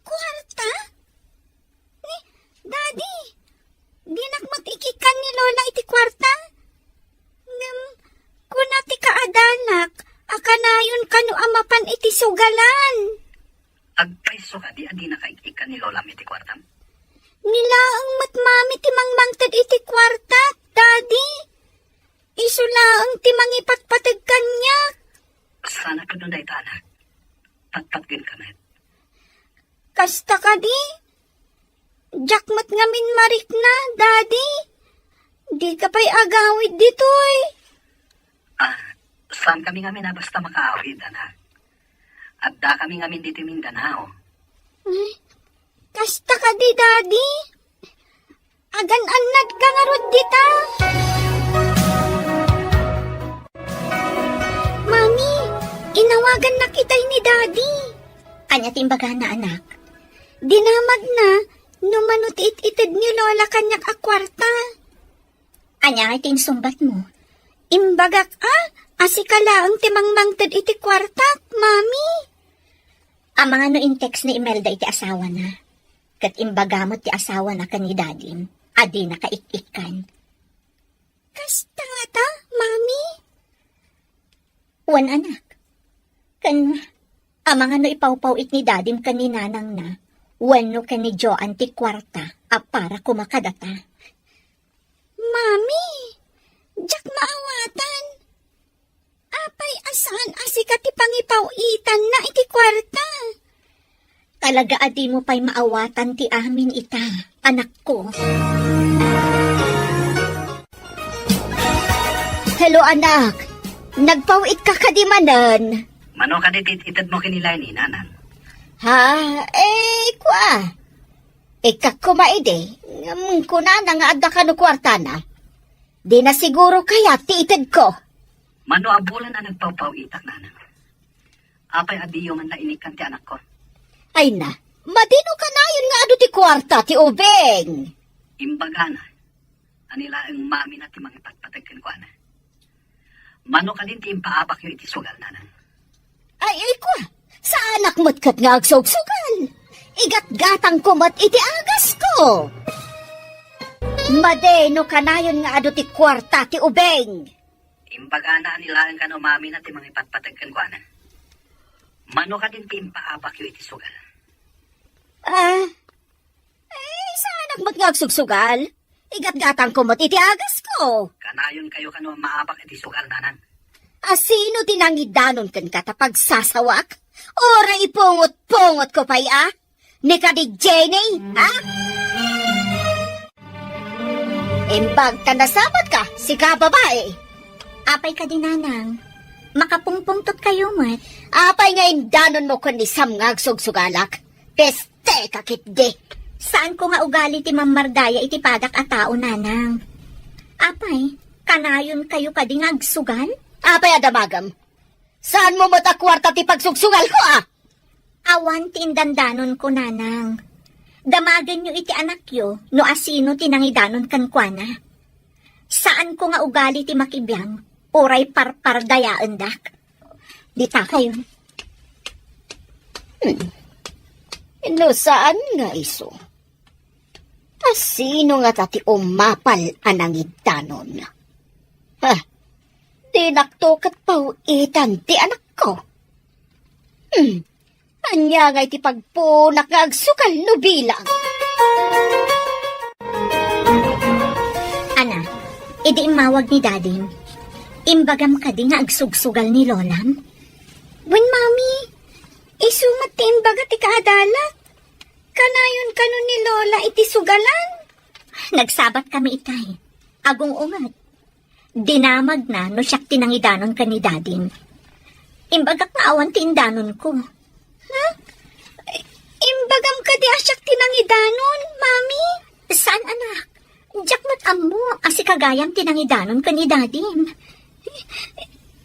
Kuarta? Ni, Daddy, dinak met ikikkan ni Lola iti kuarta. Ngem, kuna ti kaadanak a kanayon kano a mapan iti sugalan. Agpayso kadi a dinaka ik-ikkan ni Lolam iti kuartam? Ni laeng met Mami ti mangmangted iti kuarta, Daddy. Isu laeng ti mangipatpateg kaniak. Saanak no dayta, anak. Patpatgenka met. Kasta kadi? Diak met ngamin marikna, Daddy. Dika pay agawid ditoy. Ah, saankami ngamin a basta makaawid, anak. Addakami ngamin ditoy Mindanao. Ay, kasta kadi, Daddy? Agan-annadka ngarud dita? Mami, inawagannak itay ni Daddy. Ania ti imbagana, anak? Dinamagna no mano ti it-ited ni Lola kaniak a kuarta. Ania ngay ti insungbatmo? Imbagak a, a sika laeng ti mangmangted iti kuartak, Mami. Amangan no in-text ni Imelda iti asawana. Ket imbaga met ti asawana ken ni Dadim a dinaka ik-ikkan. Kasta ngata, Mami? Wen, anak. Ken amangan no ipawpaw-it ni Dadim ken ni Nanangna wenno ken ni Joan ti kuarta a para koma kadata. Mami, diak maawatan. Apay a saan a sika ti pangipaw-itanna iti kuarta? Talaga a dimo pay maawatan ti amin ita, anakko. Hello, anak. Nagpaw-itka kadi manen? Mano kadi ti itedmo ken ni Leni, Nanang? Ha? Eh, kua. Ikkak koma idi, ngem kunana nga adda kano kuartana. Dina siguro kayat ti itedko. Mano a bulan a nagpawpaw-itak, Nanang? Apay a diyo man la inikkan ti anakko? Ay na, madino kanayon nga adu ti kuarta ti ubing? Imbagana, a ni laeng mamina ti mangipatpateg kenkuana. Mano kadin ti impaabakyo iti sugal, Nanang? Ay, ay, kua, saanak met ket nga agsugsugal. Igatgatangko met iti agasko. Madino kanayon nga adu ti kuarta ti ubing? Imbagana a ni laeng kano mamina ti mangipatpateg kenkuana. Mano kadin ti impaabakyo iti sugal? Ah, eh, saanak met nga agsugsugal. Igatgatangko met iti agasko. Kanayon kayo kano maabak iti sugal, Nanang. A sino ti nangidanon kenka ta pagsasawak? Uray ipungot-pungotko pay a? Ni kadi Jenny, ha? Imbag ta nasabat ka, sika babae. Apay kadi, Nanang? Makapungpungtot kayo met. Apay nga indanonmo ken ni Sam nga agsugsugalak? Peste ka ketdi. Saanko nga ugali ti mammardaya iti padak a tao, Nanang. Apay, kanayon kayo kadi nga agsugal? Apay a damagem? Saanmo met a kuarta ti pagsugsugalko, a? Awan ti indandanonko, Nanang. Damagenyo iti anakyo no asino ti nangidanon kenkuana. Saanko nga ugali ti makibiang, uray parpardayaendak. Dita kayo. Hmm. No saan nga isu? A sino ngata ti umapal a nangidanon? Ha? Dinakto ket paw-itan ti anakko. Hmm. Ania ngay ti pagpuonak nga agsugal no bilang? Ana, idi immawag ni Dadim, imbagam kadi nga agsugsugal ni Lolam? Wen, Mami, isu met ti imbaga ti kaadalak. Kanayon kano ni Lola iti sugalan? Nagsabat kami itay. Agung-unget. Dinamagna no siak ti nangidanon ken ni Dadim. Imbagak nga awan ti indanonko. Ha? Imbagam kadi a siak ti nangidanon, Mami? Saan, anak? Diak met ammo a sika gayam ti nangidanon ken ni Dadim.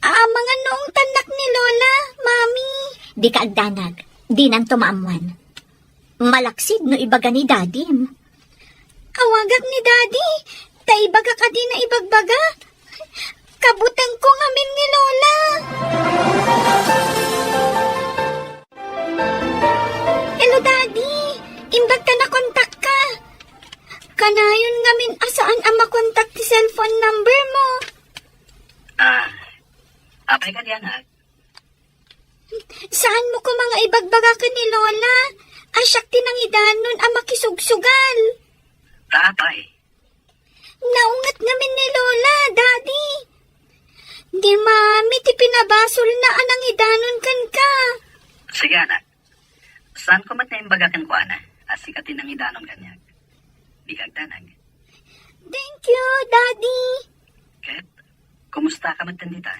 Amangan no ungtannak ni Lola, Mami. Dika agdanag. Dinanto maammuan. Malaksid no ibaga ni Dadim. Awagak ni Daddy, ta ibagak a dina ibagbaga. Kabutengko ngamin ni Lola. Hello, Daddy. Imbag ta nakontakka. Kanayon ngamin a saan a makontak ti cellphone number mo. Ah, apay kadi, anak? Saanmo koma nga ibagbaga ken ni Lola a siak ti nangidanon a makisugsugal? Apay? Naunget ngamin ni Lola, Daddy. Ni Mami ti pinabasolna a nangidanon kenka. Sige, anak. Saanko met nga imbaga kenkuana a sika ti nangidanon kaniak? Dika agdanag. Thank you, Daddy. Ket, kumusta ka met dita?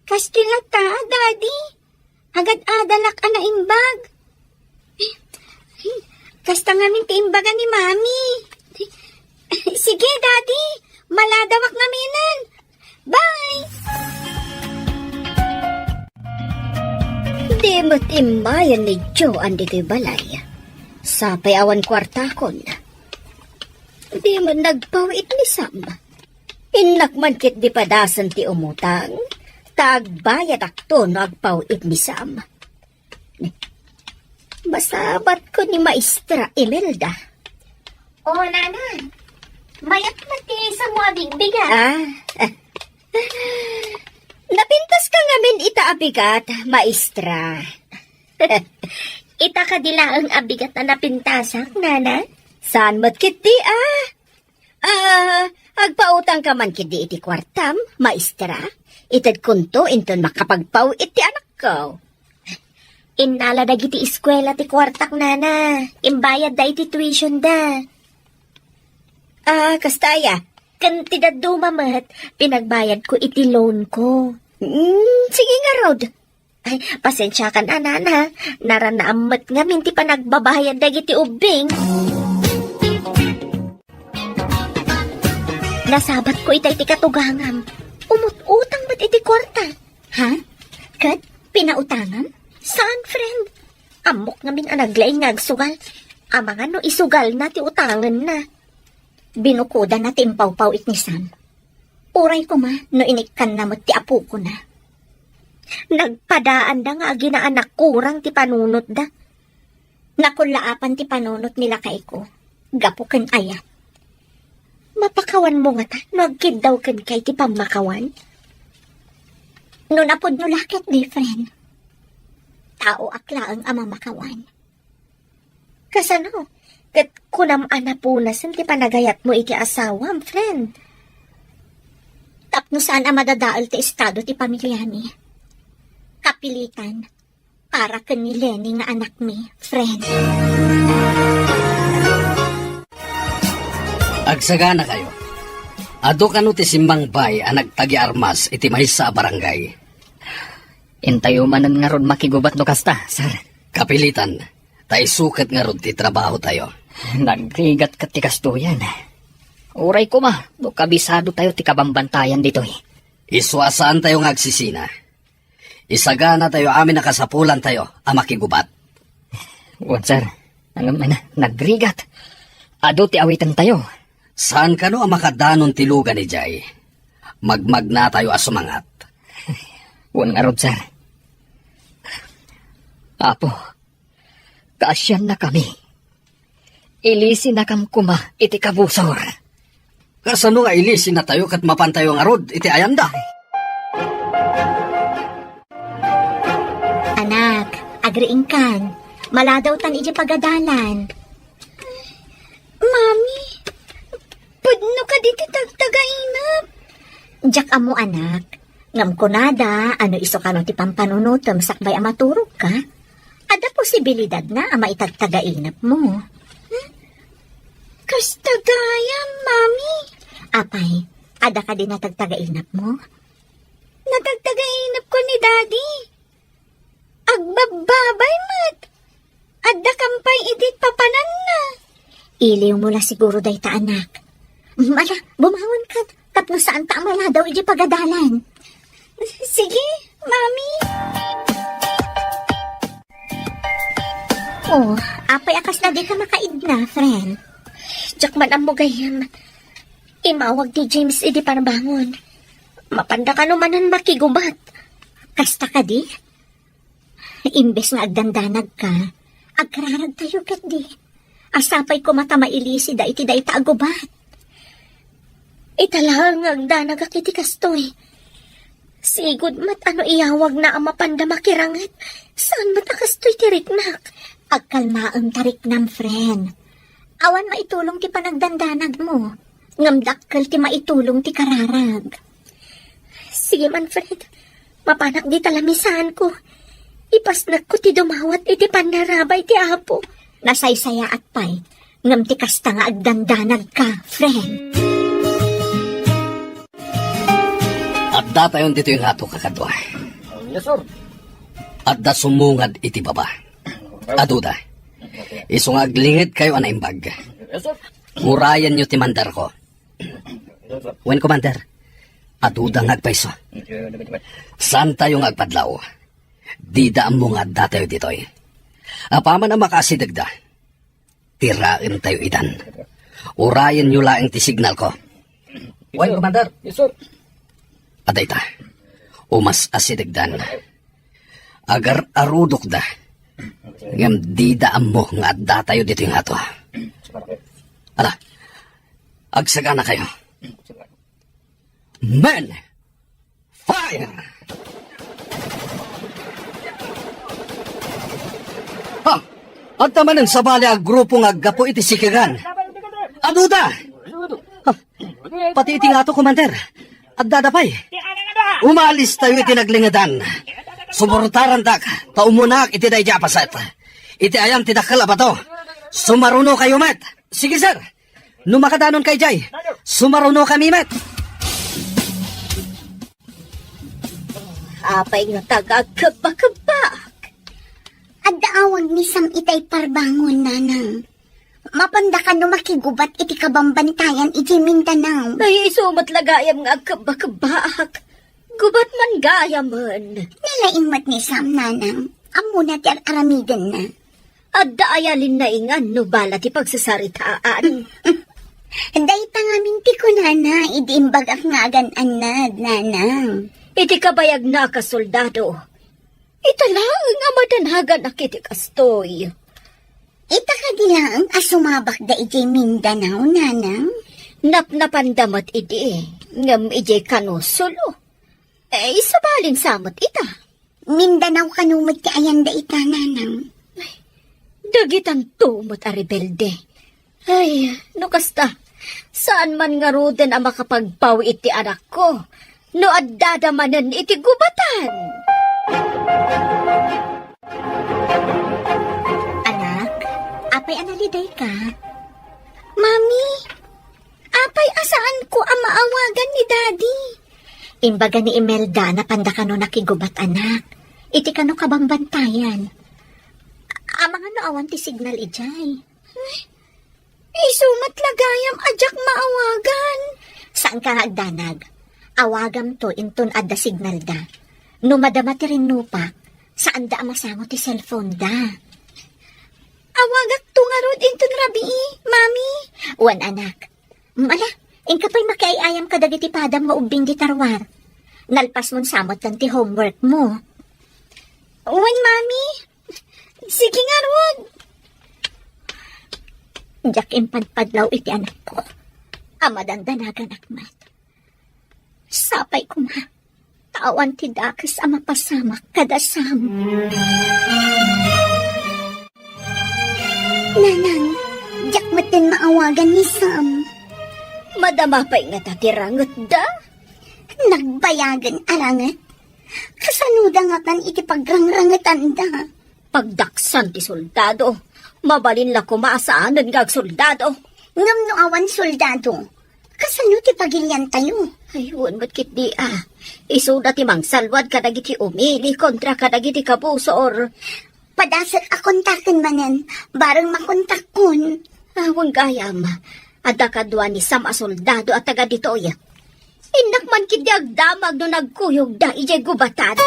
Kasta latta, Daddy. Agad-adalak a naimbag. Kasta ngamin ti imbaga ni Mami. Sige, Daddy. Maladawak ngaminen. Bye! Di met immayen ni Joan ditoy balay. Sapay awan kuartakon. Di met nagpaw-it ni Sam. Innak man ketdi padasen ti umutang, ta agbayadakto no agpaw-it ni Sam. Masabatko ni Maestra Imelda. O, Nana, mayat met ti samo a bigbigat. Ah, napintaska ngamin ita a bigat, Maestra. Ita kadi laeng a bigat a napintasak, Nana? Saan met ketdi, ah? Ah, agpautangka man ketdi iti kuartam, Maestra? Itedkonto inton makapagpaw-it ti anakko. Innala dagiti eskuela ti kuartak, Nana. Imbayadda iti tuitionda. Ah, kasta aya? Ken ti dadduma met, pinagbayadko iti loanko. Mm, sige ngarud. Ay, pasensiakan, Nana. Naranaam met ngamin ti panagbabayad dagiti ubbing. Nasabatko itay ti katugangam. Umut-utang met iti kuarta. Ha? Ket pinautangam? Saan, friend? Ammok ngamin a naglaing nga agsugal. Amangan no isugalna ti utangenna. Binukodana ti impawpaw-it ni Sam. Uray koma no inikkanna met ti apokona. Nagpadaanda nga aginaanak kurang ti panunotda. Nakullaapan ti panunot ni lakayko. Gapu ken aya? Mapakawanmo ngata no agkiddaw kenka iti pammakawan? No napudno la ketdi, friend. Taoak laeng a mamakawan. Kasano? Ket kunam a napunasen ti panagayatmo iti asawam, friend. Tapno saan a madadael ti estado ti pamiliami. Kapilitan, para ken ni Lenny nga anakmi, friend. Agsaganakayo. Adu kano ti simmangbay a nagtagiarmas iti maysa a barangay? Intayo manen ngarud makigubat no kasta, sir. Kapilitan, ta isu ket ngarud ti trabahotayo. Nagrigat ket ti kastoyen. Uray koma, no kabisadotayo ti kabambantayan ditoy. Isu a saantayo nga agsisina. Isaganatayo amin a kasapulantayo a makigubat. Wen, sir. Ngem, nagrigat. Adu ti awitentayo. Saan kano a makadanon ti lugan idiay? Magmagnatayo a sumangat. Wen ngarud, sir. Apo, kaasiannakami. Ilisinakam koma iti kabusor. Kasano nga ilisinatayo ket mapantayo ngarud iti ayanda? Anak, agriingkan. Maladawtan iti pagadalan. Mami, pudno kadi ti tagtagainep? Diak ammo, anak. Ngem kunada, no isu kano ti pampanunotem sakbay a maturogka, adda posibilidadna a maitagtagainepmo. Hmm? Kasta gayam, Mami. Apay, adda kadi natagtagainepmo? Natagtagainepko ni Daddy. Agbabbabay met. Adda kam pay idi papananna. Iliwmo la siguro dayta, anak. Ala, bumangon ka. Tapno saanta a maladaw iti pagadalan. Sige, Mami. Oh, apay a kasla dika makaidna, friend? Diak man ammo gayam. Imawag ni James idi panabangon. Mapanda kano manen makigubat. Kasta kadi? Imbes nga agdandanagka, agraragtayo ketdi. Sapay koma ta mailisida iti dayta a gubat. Ita laeng nga agdanagak iti kastoy. Sigud met no iyawagna a mapanda makiranget, saan met a kastoy ti riknak? Agkalmaem ta riknam, friend. Awan maitulong ti panagdandanagmo, ngem dakkel ti maitulong ti kararag. Sige man, friend. Mapanak dita lamisaanko. Ipasnekko ti dumawat iti pannarabay ti Apo. Nasaysayaat pay, ngem ti kasta nga agdandanagka, friend. Addatayon ditoy nga adu, kakadua. Yes, sir. Adda sumungad iti baba. Aduda. Isu nga aglingedkayo a naimbag. Yes, sir. Urayenyo ti mandarko. Wen, Commander, aduda nga agpayso. Saantayo nga agpadlaw. Dida ammo nga addatayo ditoy. Apaman a makaasidegda, tiraentayo idan. Urayenyo laeng ti signalko. Wen, Commander. Yes, sir. Adda ita. Umas-asidegdan. Agar-arudokda. Ngem dida ammo nga addatayo ditoy ngato. Ala, agsaganakayo. Men! Fire! Ha! Adda manen sabali a grupo nga aggapu iti sikegan. Aduda! Ha! Pati iti ngato, Commander. Addada pay. Umalis tayo iti naglingedan. Suportarandak, ta umunak iti daydi a paset. Iti ayan ti dakkel a bato. Sumaruno kayo met. Sige, sir. No makadanonka idiay, sumaruno kami met. Apay nga taga agkebba-kebbak? Adda awag ni Sam itay parbangon, nanang. Mapanda kano makigubat iti kabambantayan iti Mindanao. Ay, isu met la gayam nga agkebba-kebbaak. Gubat man gayamen. Nalaing met ni Sam, nanang. Ammona ti ar-aramidenna. Adda aya linnaingan no bala ti pagsasaritaan? Dayta ngamin ti kunana idi imbagak nga agan-annad, nanang. Iti kabayagna a kasoldado, ita laeng a madanaganak iti kastoy. Ita kadi laeng a sumabakda idiay Mindanao, nanang? Napnapanda met idi, ngem idiay kano solo. Eh, sabalin sa met ita. Mindanao kano met ti ayanda ita, nanang. Dagitanto met a rebelde. Ay, no kasta, saan man ngaruden a makapagpaw iti anakko no addada manen iti gubatan? Anak, apay a nalidayka? Mami, apay a saanko a maawagan ni Daddy? Imbaga ni Imelda a napanda kano nakigubat, anak. Iti kano kabambantayan. Amangan no awan ti signal idiay. Isu met la gayam a diak maawagan. Saanka nga agdanag. Awagamto inton adda signalda. No madama ti rinnupak, saanda a masango ti cellphone da. Awagakto ngarud inton rabii, Mami. Wen, anak. Ala, inka pay makiay-ayam kadagiti padam nga ubbing di tarwar. Nalpasmon sa met ti homework mo. Wen, Mami. Sige ngarud. Diak impadpadlaw iti anakko a madandanaganak met. Sapay koma ta awan ti dakes a mapasamak kada Sam. Nanang, diak metten maawagan ni Sam. Madama pay ngata ti rangetda? Nagbayagen a ranget? Kasanoda ngatan iti pagrangrangetanda? Pagdaksan ti soldado, mabalin la koma a saanen nga agsoldado. Ngem no awan soldado, kasano ti pagiliantayo? Ay, wen met ketdi a. Isuda ti mangsalwad kadagiti umili kontra kadagiti kabusor. Padasek a kontaken manen, bareng makontakkon. Awan gayam, adda kadua ni Sam a soldado a taga ditoy. Innak man ketdi agdamag no nagkuyogda idiay gubatan.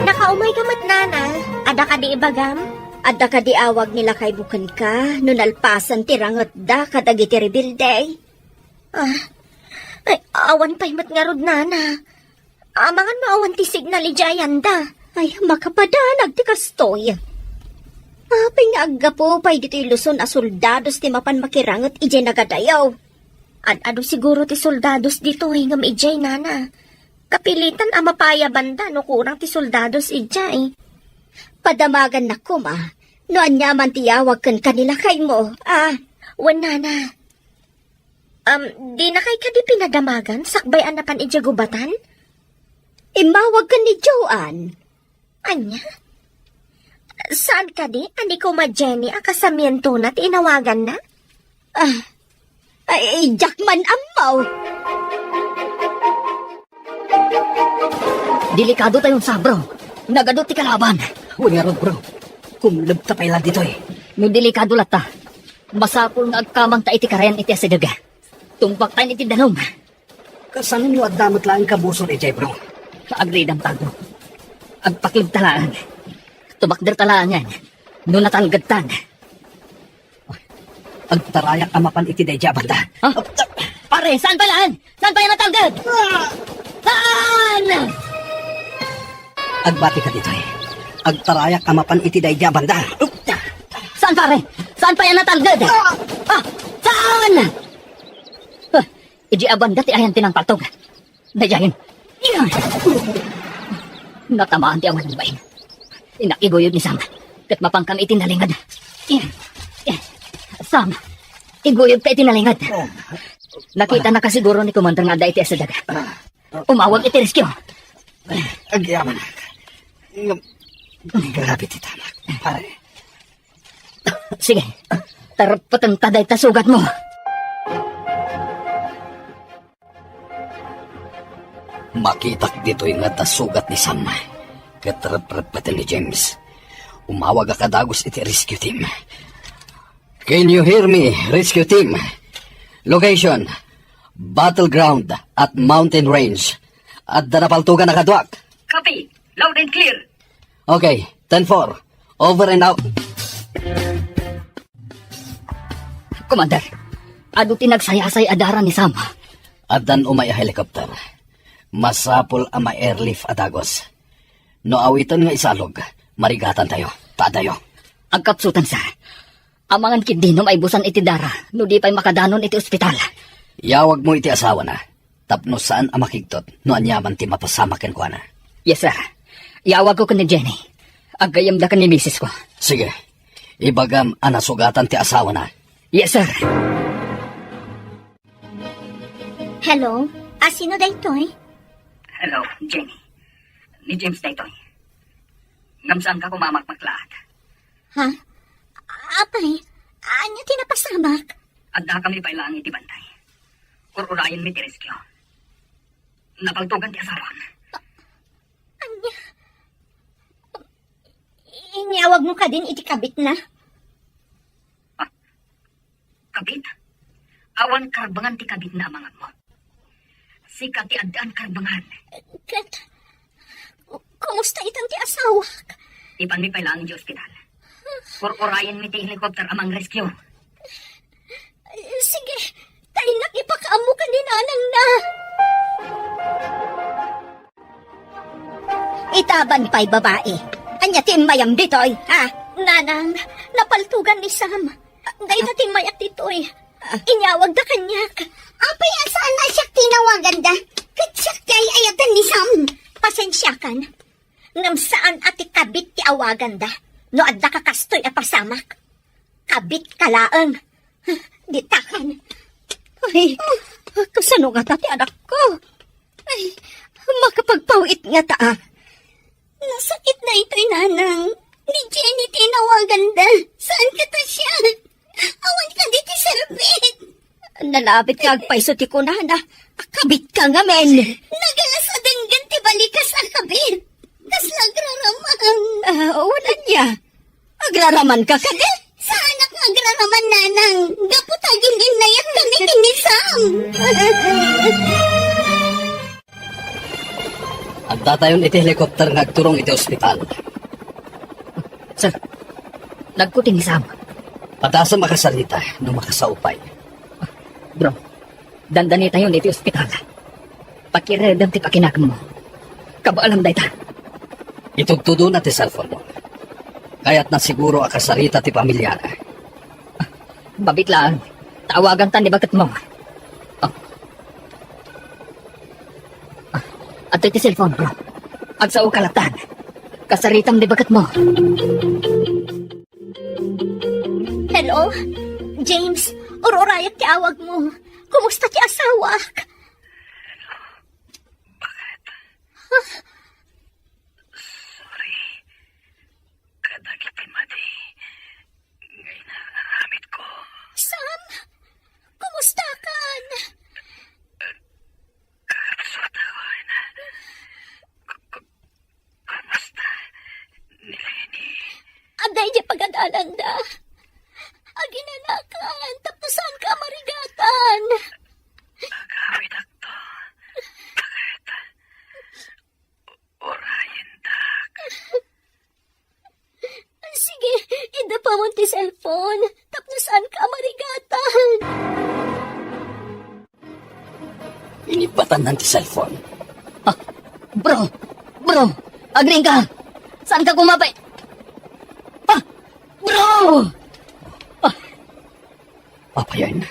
Nakaumay ka met, nana. Adda kadi ibagam? Adda kadi awag ni lakaymo kenka no nalpasen ti rangetda kadagiti rebelde? Ah, ay, awan pay met ngarud, nana. Amangan no awan ti signal idiay ayanda. Ay, makapadanag ti kastoy. Apay nga aggapu pay ditoy Luzon a soldados ti mapan makiranget idiay nagadayaw? Ad-adu siguro ti soldados ditoy ngem idiay, nana. Kapilitan a mapayabanda no kurang ti soldados idiay. Padamagannak koma no ania man ti yawag kenka ni lakaymo. Ah, wen, nana. Um, dinakay kadi pinadamagan sakbay a napan idiay gubatan? Immawag ken ni Joan. Ania? Saan kadi a ni Kuma Jenny a kasamientona ti inawaganna? Ah, ay, diak man ammo. Delikado tayon sa, bro. Nagadu ti kalaban. Wen ngarud, bro. Kumleb ta pay la ditoy. No delikado latta, masapul nga agkamangta iti karayan iti asideg. Tumbaktayen iti danum. Kasano no adda met laeng kabusor idiay, bro? Agridam tago. Agpaklibta laeng. Tumakderta laengen no natalgedtan. Agtarayak a mapan iti daydi a banda. Ha? Pare, saan pay laeng? Saan pay a natalged? Saan? Agbatika ditoy. Agtarayak a mapan iti daydi a banda. Saan, pare? Saan pay a natalged? Ah, saan? Ah, idi a banda ti ayan ti nangpaltog. Daydiayen. Natamaan ti awan bain. Innak iguyod ni Sam. Ket mapankami iti nalinged. Sam, iguyodka iti nalinged. Nakitanaka siguro ni Commander nga adda iti siudad. Umawag iti rescue. Agyamanak. Ngem, grabe ti tamak, pare. Sige, tarpeten ta dayta sugatmo. Makitak ditoy nga adda sugat ni Sam ket reprepeten ni James. Umawagak a dagus iti rescue team. Can you hear me, rescue team? Location, battleground at mountain range. Adda napaltogan a kaduak. Copy. Loud and clear. Okay, ten four. Over and out. Commander, adu ti nagsayasay a dara ni Sam. Addan umay a helicopter. Masapul a ma-airlift a dagus. No awiten nga isalog, marigatantayo. Ta adayo. Agkapsutan, sir. Amangan ketdi no maibusan iti dara, no di pay makadanon iti ospital. Yawagmo iti asawana. Tapno saan a makigtot no aniaman ti mapasamak kenkuana. Yes, sir. Yawagko ken ni Jenny. Aggayemda ken ni misis ko. Sige. Ibagam a nasugatan ti asawana. Yes, sir. Hello? A sino daytoy? Hello, Jenny. Ni James daytoy. Ngem saanka koma a makmaklaat. Ha? Apay, ania ti napasamak? Addakami pay laeng iti bantay. Ur-urayenmi ti rescue. Napaltogan ti asawam. Ania? Inyawagmo kadin iti kabitna? Ah, kabit? Awan karbengan ti kabitna, amanganmo. Sika ti addaan karbengan. Ket, kumusta itan ti asawak? Ipanmi pay laeng idiay ospital. Ur-urayenmi ti helicopter a mangrescue. Sige, ta innak ipakaammo ken ni nanangna. Itaban pay, babai. Ania ti immayam ditoy, ha? Nanang, napaltogan ni Sam. Dayta ti immayak ditoy. Inyawagda kaniak. Apay a saan a siak ti inawaganda? Ket siak ti ay-ayatan ni Sam. Pasensiakan. Ngem saan a ti kabit ti awaganda no adda ka kastoy a pasamak. Kabitka laeng. Ditakan. Ay, kasano ngata ti anakko? Ay, makapagpaw-it ngata, a. Nasakit daytoy, nanang. Ni Jenny ti inawaganda. Saan kata siak? Awan kadi ti serbit. Nalabit nga agpayso ti kunana. Kabitka ngamin. Nagalas a denggen ti balikas a kabit. Kasla agraraman. Ah, wen ania? Agraramanka kadi? Saanak nga agraraman, nanang. Gapu ta agin-innayakkami ken ni Sam. Addatayon iti helicopter nga agturong iti ospital. Sir, nagkuti ni Sam. Padasem a kasarita no makasao pay. Bro, dandanitayon iti ospital. Pakiredem ti pakinakemmo. Kabaelam dayta. Itudtudona ti cellphone mo. Kayatna siguro a kasarita ti pamiliana. Babit laeng. Tawaganta ni baketmo. Ah. Ah, adtoy ti cellphone, bro. Agsaoka latta. Kasaritam ni baketmo. Hello? James, ur-urayak ti awagmo. Kumusta ti asawak? Bakit? Huh? Sorry. Kadagiti madi nga inaaramidko. Sam, kumustakan? Kakabsat ako, ina. Ku-, ku-, kumusta ni Lenny? Adda idiay pagad-ananda. Aginanakan, tapno saanka a marigatan. Agawidakto. Bakit? Urayendak. Sige, idapamon ti cellphone. Tapno saanka a marigat. Inibatan ti cellphone. Ah, bro! Bro! Agriingka! Saanka kumapay? Ah! Bro! Ah! Apayen?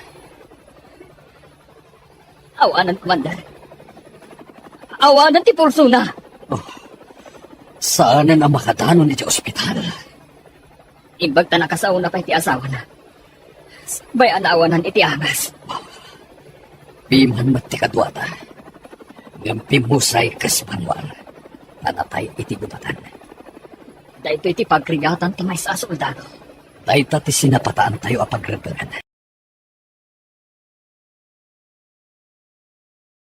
Awanan, Commander. Awanan ti pulsona. Oh, saanen a makadanon iti ospital. Imbag ta nakasaona pay ti asawana. Sakbay a naawanan iti angas. Piman met ti kaduada. Ngem pimmusay kas manual. Ta natay iti gubatan. Daytoy ti pagriatan ti maysa a soldado. Dayta ti sinapataantayo a pagrebbengan.